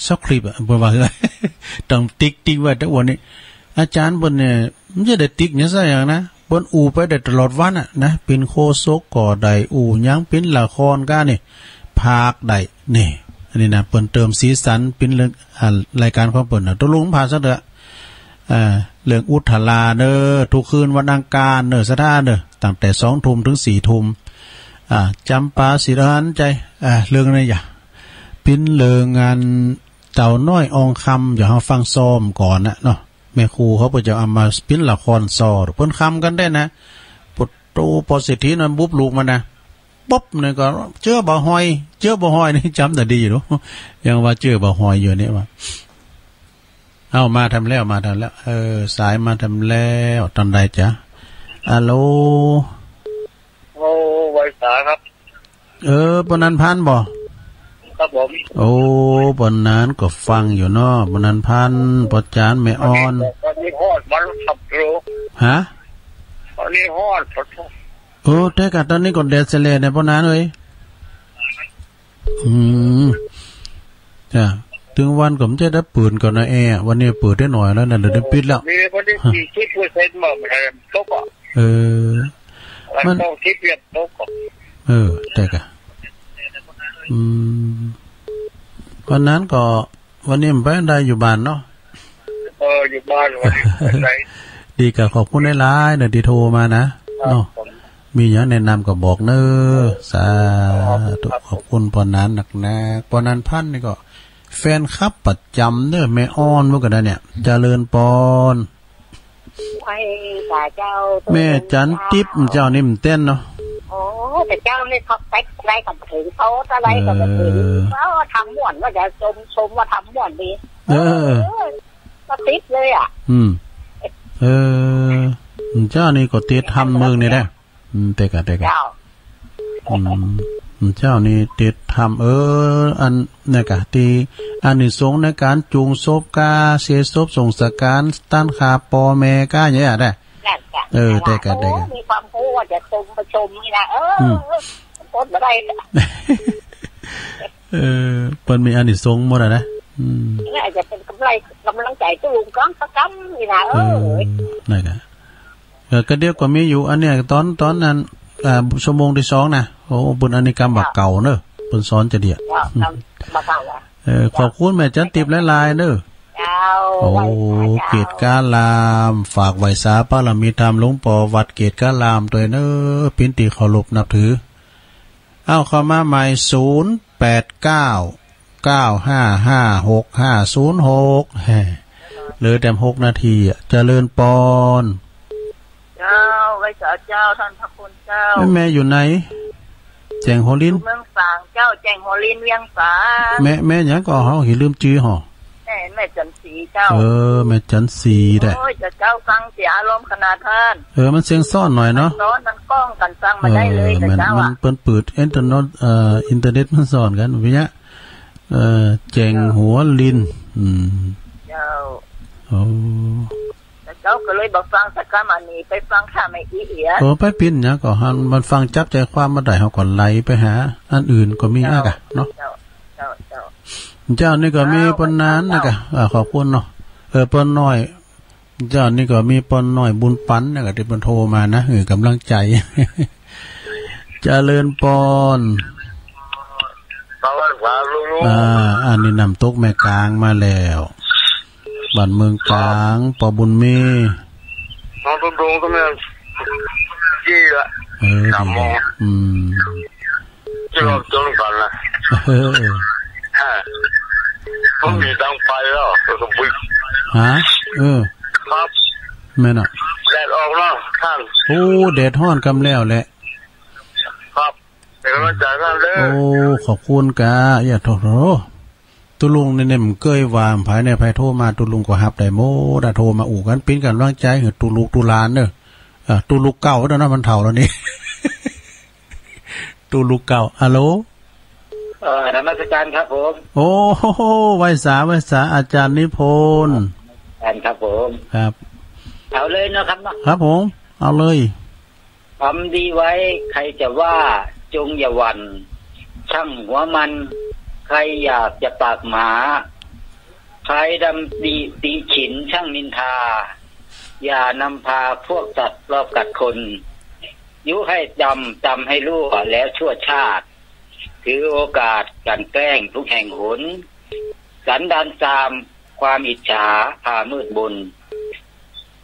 สคริปต์อะ เปิ้นว่า ต้องติ๊กติ๊กไว้แต่วันนี้ อาจารย์เปิ้นเนี่ย มันจะได้ติ๊กเนี่ยสักอย่างนะ เปิ้นอู้ไปได้ตลอดวันอะนะ เปิ้นโฆษกก็ได้ อู้หยัง เปิ้นละครก็นี่ พากย์ได้ นี่ อันนี้นะ เปิ้นเติมสีสัน เปิ้นเรื่อง อ่า รายการของเปิ้นนะ ตุลุงผ่านซะเถอะ อ่า เรื่องอุทธาราเนอะ ทุกคืนวันอังคารเนอะ ศรัทธาเนอะ ตั้งแต่สองทุ่มถึงสี่ทุ่ม อ่า จำปาสิทธิ์อันใจ อ่า เรื่องนี้อย่า ปิ้นเรื่องงานเต่าน้อยอองคำ อย่าให้ฟังซ้อมก่อนนะเนาะ แม่ครูเขาเปิ้นจะเอามาปิ้นละครซ้อม เปิ้นคำกันได้นะ ปดโตปอเศรษฐีนั้นบุบลูกมันนะ ปุ๊บนี่ก็เจอบ่าวหอย เจอบ่าวหอยนี่จำได้ดีอยู่เนาะ ยังว่าเจอบ่าวหอยอยู่เนี่ยว่า เอามาทำแล้ว มาทำแล้ว เออ สายมาทำแล้ว ตอนใดจ๊ะ อัลโหล โอ้ ไหว้สาครับ เออ ปอนันพันธุ์บ่ ครับผม โอ้ ปอนันก็ฟังอยู่เนาะ ปอนันพันธุ์ ปอจานแม่อ่อน ตอนนี้ฮอดมาแล้วครับ ฮัลโหล ฮะ ตอนนี้ฮอด โอ้ แต่กะตอนนี้ก็แดดเสยแหล่เนี่ย ปอนันเอ้ย อืม จ้ะ ถึงวันก็มันจะได้เปิดก่อนนะแอร์ วันนี้เปิดได้หน่อยแล้วนะ เดี๋ยวได้ปิดแล้ว มีวันที่สี่สิบเปอร์เซ็นต์ มาเหมือนกัน ตกอ่ะ เออ มัน มันต้องคิดเปลี่ยนตกอ่ะ เออ แต่กะ อืม วันนั้นก็ วันนี้มันไปได้อยู่บ้านเนาะ เออ อยู่บ้านวันนี้ไปไหน ดีกะ ขอบคุณหลายๆ เนอะ ที่โทรมานะ ครับ เนาะ ผม มีหยังแนะนำก็บอกเนอะ สาธุ ครับ ขอบคุณปอนันนักๆ ปอนันพันธุ์นี่ก็ แฟนคลับประจำเนอะ แม่อ่อนพวกกันนะเนี่ย เจริญปอน ไอ้สาเจ้า แม่จันติ๊บเจ้านี่มันเต้นเนาะ โอ้ แต่เจ้านี่เขาเต็กอะไรกับถึงเขาอะไรกับถึง เออ เขาทำม่วนว่าจะชม ชมว่าทำม่วนดี เออ เออ ก็ติดเลยอ่ะ อืม เออ เจ้านี่ก็ติดทำเมืองนี่แหละ อืม แต่กะ แต่กะ เจ้า อืม เจ้านี่ติดทำ เออ อัน เนี่ยกะ ที่อานิสงส์ในการจูงศพกา เสียศพส่งสการ ต้านขาปอแม่กา เนี่ยได้ นั่นจ้ะ เออ แต่กะ แต่กะ โอ้ มีความรู้ว่าจะชมประชมนี่นะ เออ อืม อดบ่ได้ เออ เปิ้นมีอานิสงส์หมดอะนะ อืม นี่อาจจะเป็นกำไร กำลังใจตู้ลุงก้องสักกำนี่นะ เออ เออ นั่นกะ เออ ก็เดี๋ยวก็มีอยู่ อันเนี้ย ตอน ตอนนั้น อ่า ชั่วโมงที่สองนะ โอ้ เปิ้นอันนี้กำบ่าเก่าเนอะ เปิ้นสอนจะเดีย เจ้า กำบ่าเก่าอะ เออ ขอบคุณแม่จันติบหลายๆ เนอะ เจ้า โอ้ ไหว้สาเจ้า เกตกาลาม ฝากไหว้สาบารมีธรรมหลวงพ่อวัดเกตกาลามด้วยเนอะ ปิ้นตี้เคารพนับถือ เอาเข้ามาใหม่ ศูนย์แปดเก้า เก้าห้าห้า หกห้าศูนย์หก แฮ่ เหลือแต่หกนาทีอะ เจริญปอน เจ้า ไหว้สาเจ้า ท่านพระคุณเจ้า แม่ แม่อยู่ไหน แจ้งหัวลิน อยู่เมืองฝางเจ้า แจ้งหัวลินเวียงฝาง แม่ แม่หยังก็เฮาหิลืมจื้อหอ แม่ แม่จันสีเจ้า เออ แม่จันสีแหละ โอ้ย เจ้า เจ้าฟังเสียอารมณ์ขนาดท่าน เออ มันเสียงซ่อนหน่อยเนาะ มันซ่อน มันก้องกันฟังมาได้เลย เออ เจ้า มัน มันเปิ้นเปิดอินเทอร์เน็ต เอ่อ อินเทอร์เน็ตมันซ่อนกัน วิยะ เอ่อ แจ้งหัวลิน อืม เจ้า โอ้ แต่เจ้าก็เลยบ่ฟังสักคำ อันนี้ไปฟังข้าไม่อีเอียด เออ ไปปิ้นหยังก็หันมันฟังจับใจความบ่ได้ เฮาก็ไหลไปหาอันอื่นก็มี เจ้า อะกะเนาะ เจ้า เจ้า เจ้า เจ้านี่ก็มีปนนานนะกะ อ่า ขอบคุณเนาะ เออ ปนน้อย เจ้านี่ก็มีปนน้อยบุญปันนะกะ ที่เปิ้นโทรมานะ เออ กำลังใจ เจริญปอน สวัสดีครับลุง อ่า อันนี้น้ำตกแม่กลางมาแล้ว บ้านเมืองกลาง ปอบุญมี น้องตุ้มตุ้มก็มี ยี่ละ เออ สามโมง ดีแล้ว อืม ที่เราจนกันนะ เออ เออ ฮะ ผมมีตังค์ไปแล้ว ก็ต้องไป ฮะ เออ ครับ แม่นอะ แดดออกแล้วท่าน โอ้ แดดฮ้อนกำแล้วแหละ ครับ เป็นกำลังใจท่านเด้อ โอ้ ขอบคุณกะ อย่าโทษ ตุลุงนี่เนี่ยมันเกยว่าไผเนี่ย ไผโทรมาตุลุงก็ฮับได้หมดอะ โทรมาอู้กัน ปิ้นกันวางใจหื้อตุลุกตุหลานเด้อ อ่า ตุลุกเก่าแล้วนะ มันเฒ่าแล้วนี่ ตุลุกเก่า ฮัลโหล เอ่อ นมัสการครับผม โอ้โห ไหว้สา ไหว้สา อาจารย์นิพนธ์ อาจารย์ครับผม ครับ เอาเลยเนาะครับเนาะ ครับผม เอาเลย ทำดีไว้ใครจะว่าจงอย่าหวั่น ช่างหัวมัน ใครอยากจะปากหมา ใครดำดีตีฉินช่างนินทา อย่านำพาพวกสัตว์รอบกัดคน ยุให้จำ จำให้รู้แล้วชั่วชาติ ถือโอกาสกลั่นแกล้งทุกแห่งหน สันดานซาม ความอิจฉาพามืดมน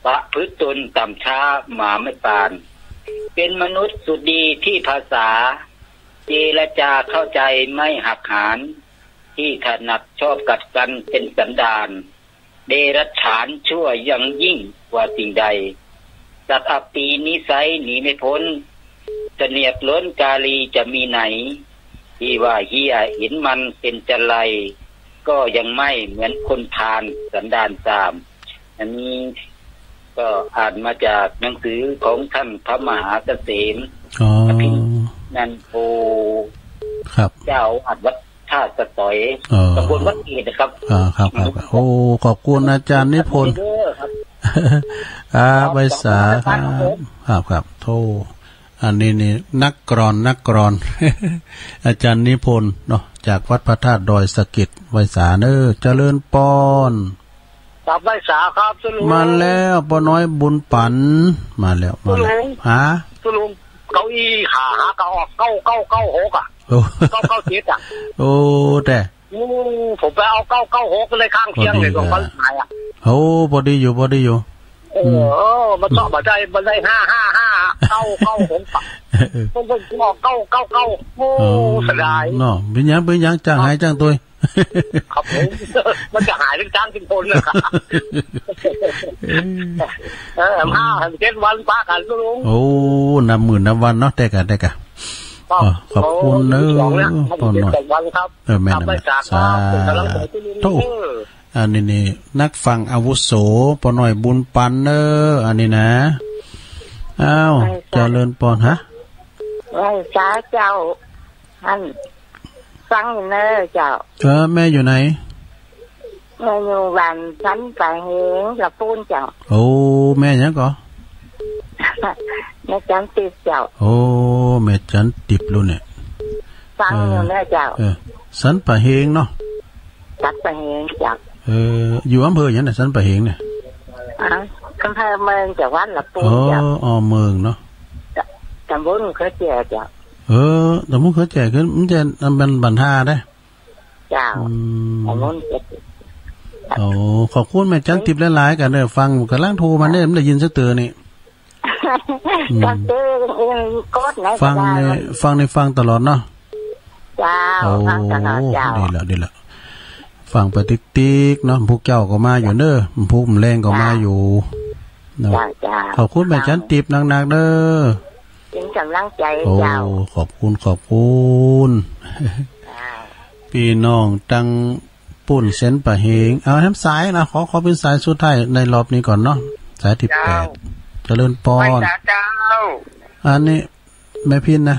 ประพฤติตนต่ำช้าหมาไม่ปาน เป็นมนุษย์สุดดีที่ภาษา เจรจาเข้าใจไม่หักหาน ที่ถนัดชอบกัดกันเป็นสันดาน เดรัจฉานชั่วยังยิ่งกว่าสิ่งใด สัตว์อัปปีนิสัยหนีไม่พ้น เสนียดล้นกาลีจะมีไหน ที่ว่าเฮี้ยเห็นมันเป็นจัลไร ก็ยังไม่เหมือนคนพาลสันดานซาม อันนี้ก็อ่านมาจากหนังสือของท่านพระมหาเกษม อ๋อ อภินันโท ครับ เจ้าอาวาสวัด ท่าสะตอย เออ ตำบลวัดเกตนะครับ อ่า ครับ ครับ โอ้ ขอบคุณอาจารย์นิพนธ์ เด้อครับ ครับ ครับ ไหว้สา ครับ ครับ ครับ โธ่ อันนี้นี่นักกลอน นักกลอน อาจารย์นิพนธ์เนาะ จากวัดพระธาตุดอยสะเก็ด ไหว้สาเนอ เจริญปอน ครับ ไหว้สาครับ ตุลุง มาแล้ว ป้อน้อยบุญปัน มาแล้ว มาแล้ว ตุลุง ฮะ ตุลุง เก้าอี้หา หาก็ออก เก้าเก้าเก้าหก อ่ะ โอ้ เก้าเก้าเจ็ด อ่ะ โอ้ แต่ โอ้ ผมไปเอา เก้าเก้าหก เลยข้างเคียงเลย พอดี ของบ้านขายอ่ะ โอ้ พอดีอยู่ พอดีอยู่ เออ อืม เออ มันก็ อืม มาได้ มันได้ ห้าห้าห้า เก้าเก้าหก อ่ะ เออ มันก็ออก เก้าเก้าเก้า โอ้ อ๋อ เสียดาย เนาะ เป็นหยัง เป็นหยัง จ้างหาย จ้างตัวย ครับผม มันจะหายเรื่องจ้างเป็นคนนะครับ เออ เออ ห้าเจ็ดวันปะกัน ลุง โอ้ นับมื้อนับวันเนาะ แต่กะ แต่กะ ครับ อ๋อ ขอบคุณเนอะ โอ้ สองแล้ว ป้อน้อย เจ็ดวันครับ เออ แม่น ครับ ไหว้สาครับ สาธุ เป็นกำลังใจให้ลุง โธ่ เด้อ อันนี้นี่ นักฟังอาวุโส ป้อน้อยบุญปันเนอะ อันนี้นะ อ้าว ไหว้สา เจริญปอน ฮะ ไหว้สาเจ้า อัน ฟังอยู่เนอะเจ้า เออ แม่อยู่ไหน แม่อยู่บ้านสันป่าเหง ละปูนเจ้า โอ้ แม่หยังก่อ แม่จันติบเจ้า โอ้ แม่จันติบลูกเนี่ย ฟังอยู่เนอะเจ้า เออ เออ สันป่าเหงเนาะ สันป่าเหงเจ้า เออ อยู่อำเภอหยังเนี่ย สันป่าเหงเนี่ย อ่ะ อำเภอเมือง จังหวัดลำพูน เจ้า อ๋อ เมืองเนาะ ตำบลเขาแจ้เจ้า เออ ตำบลเขาแจ้ คือมันจะ มันเป็นบันทาเด้ เจ้า อืม ตำบลเขาแจ้ โอ้ ขอบคุณแม่จันทิพย์หลายๆ กันเด้อ ฟังกำลังโทรมาเนี่ย มันได้ยินซะเตือนนี่ อืม ก็เจอเอง กดไหนก็ได้ ฟังใน มัน ฟังใน ฟังตลอดเนาะ เจ้า โอ้ ฟังตลอดเจ้า ดีละ ดีละ ฟังไปติ๊กๆ เนาะ พวกเจ้าก็มาอยู่เด้อ พวกแรงก็มาอยู่ เนาะ เจ้า เจ้า ขอบคุณแม่จันทิพย์นักๆ เด้อ เป็นกำลังใจ โอ้ เจ้า ขอบคุณ ขอบคุณ เจ้า พี่น้องตัง ปูนเส้นปะเหง เอาแหมสายนะ ขอ ขอเป็นสายสุดท้ายในรอบนี้ก่อนเนาะ สายที่ เจ้า แปด เจริญปอน ไหว้สาเจ้า อันนี้แม่พินนะ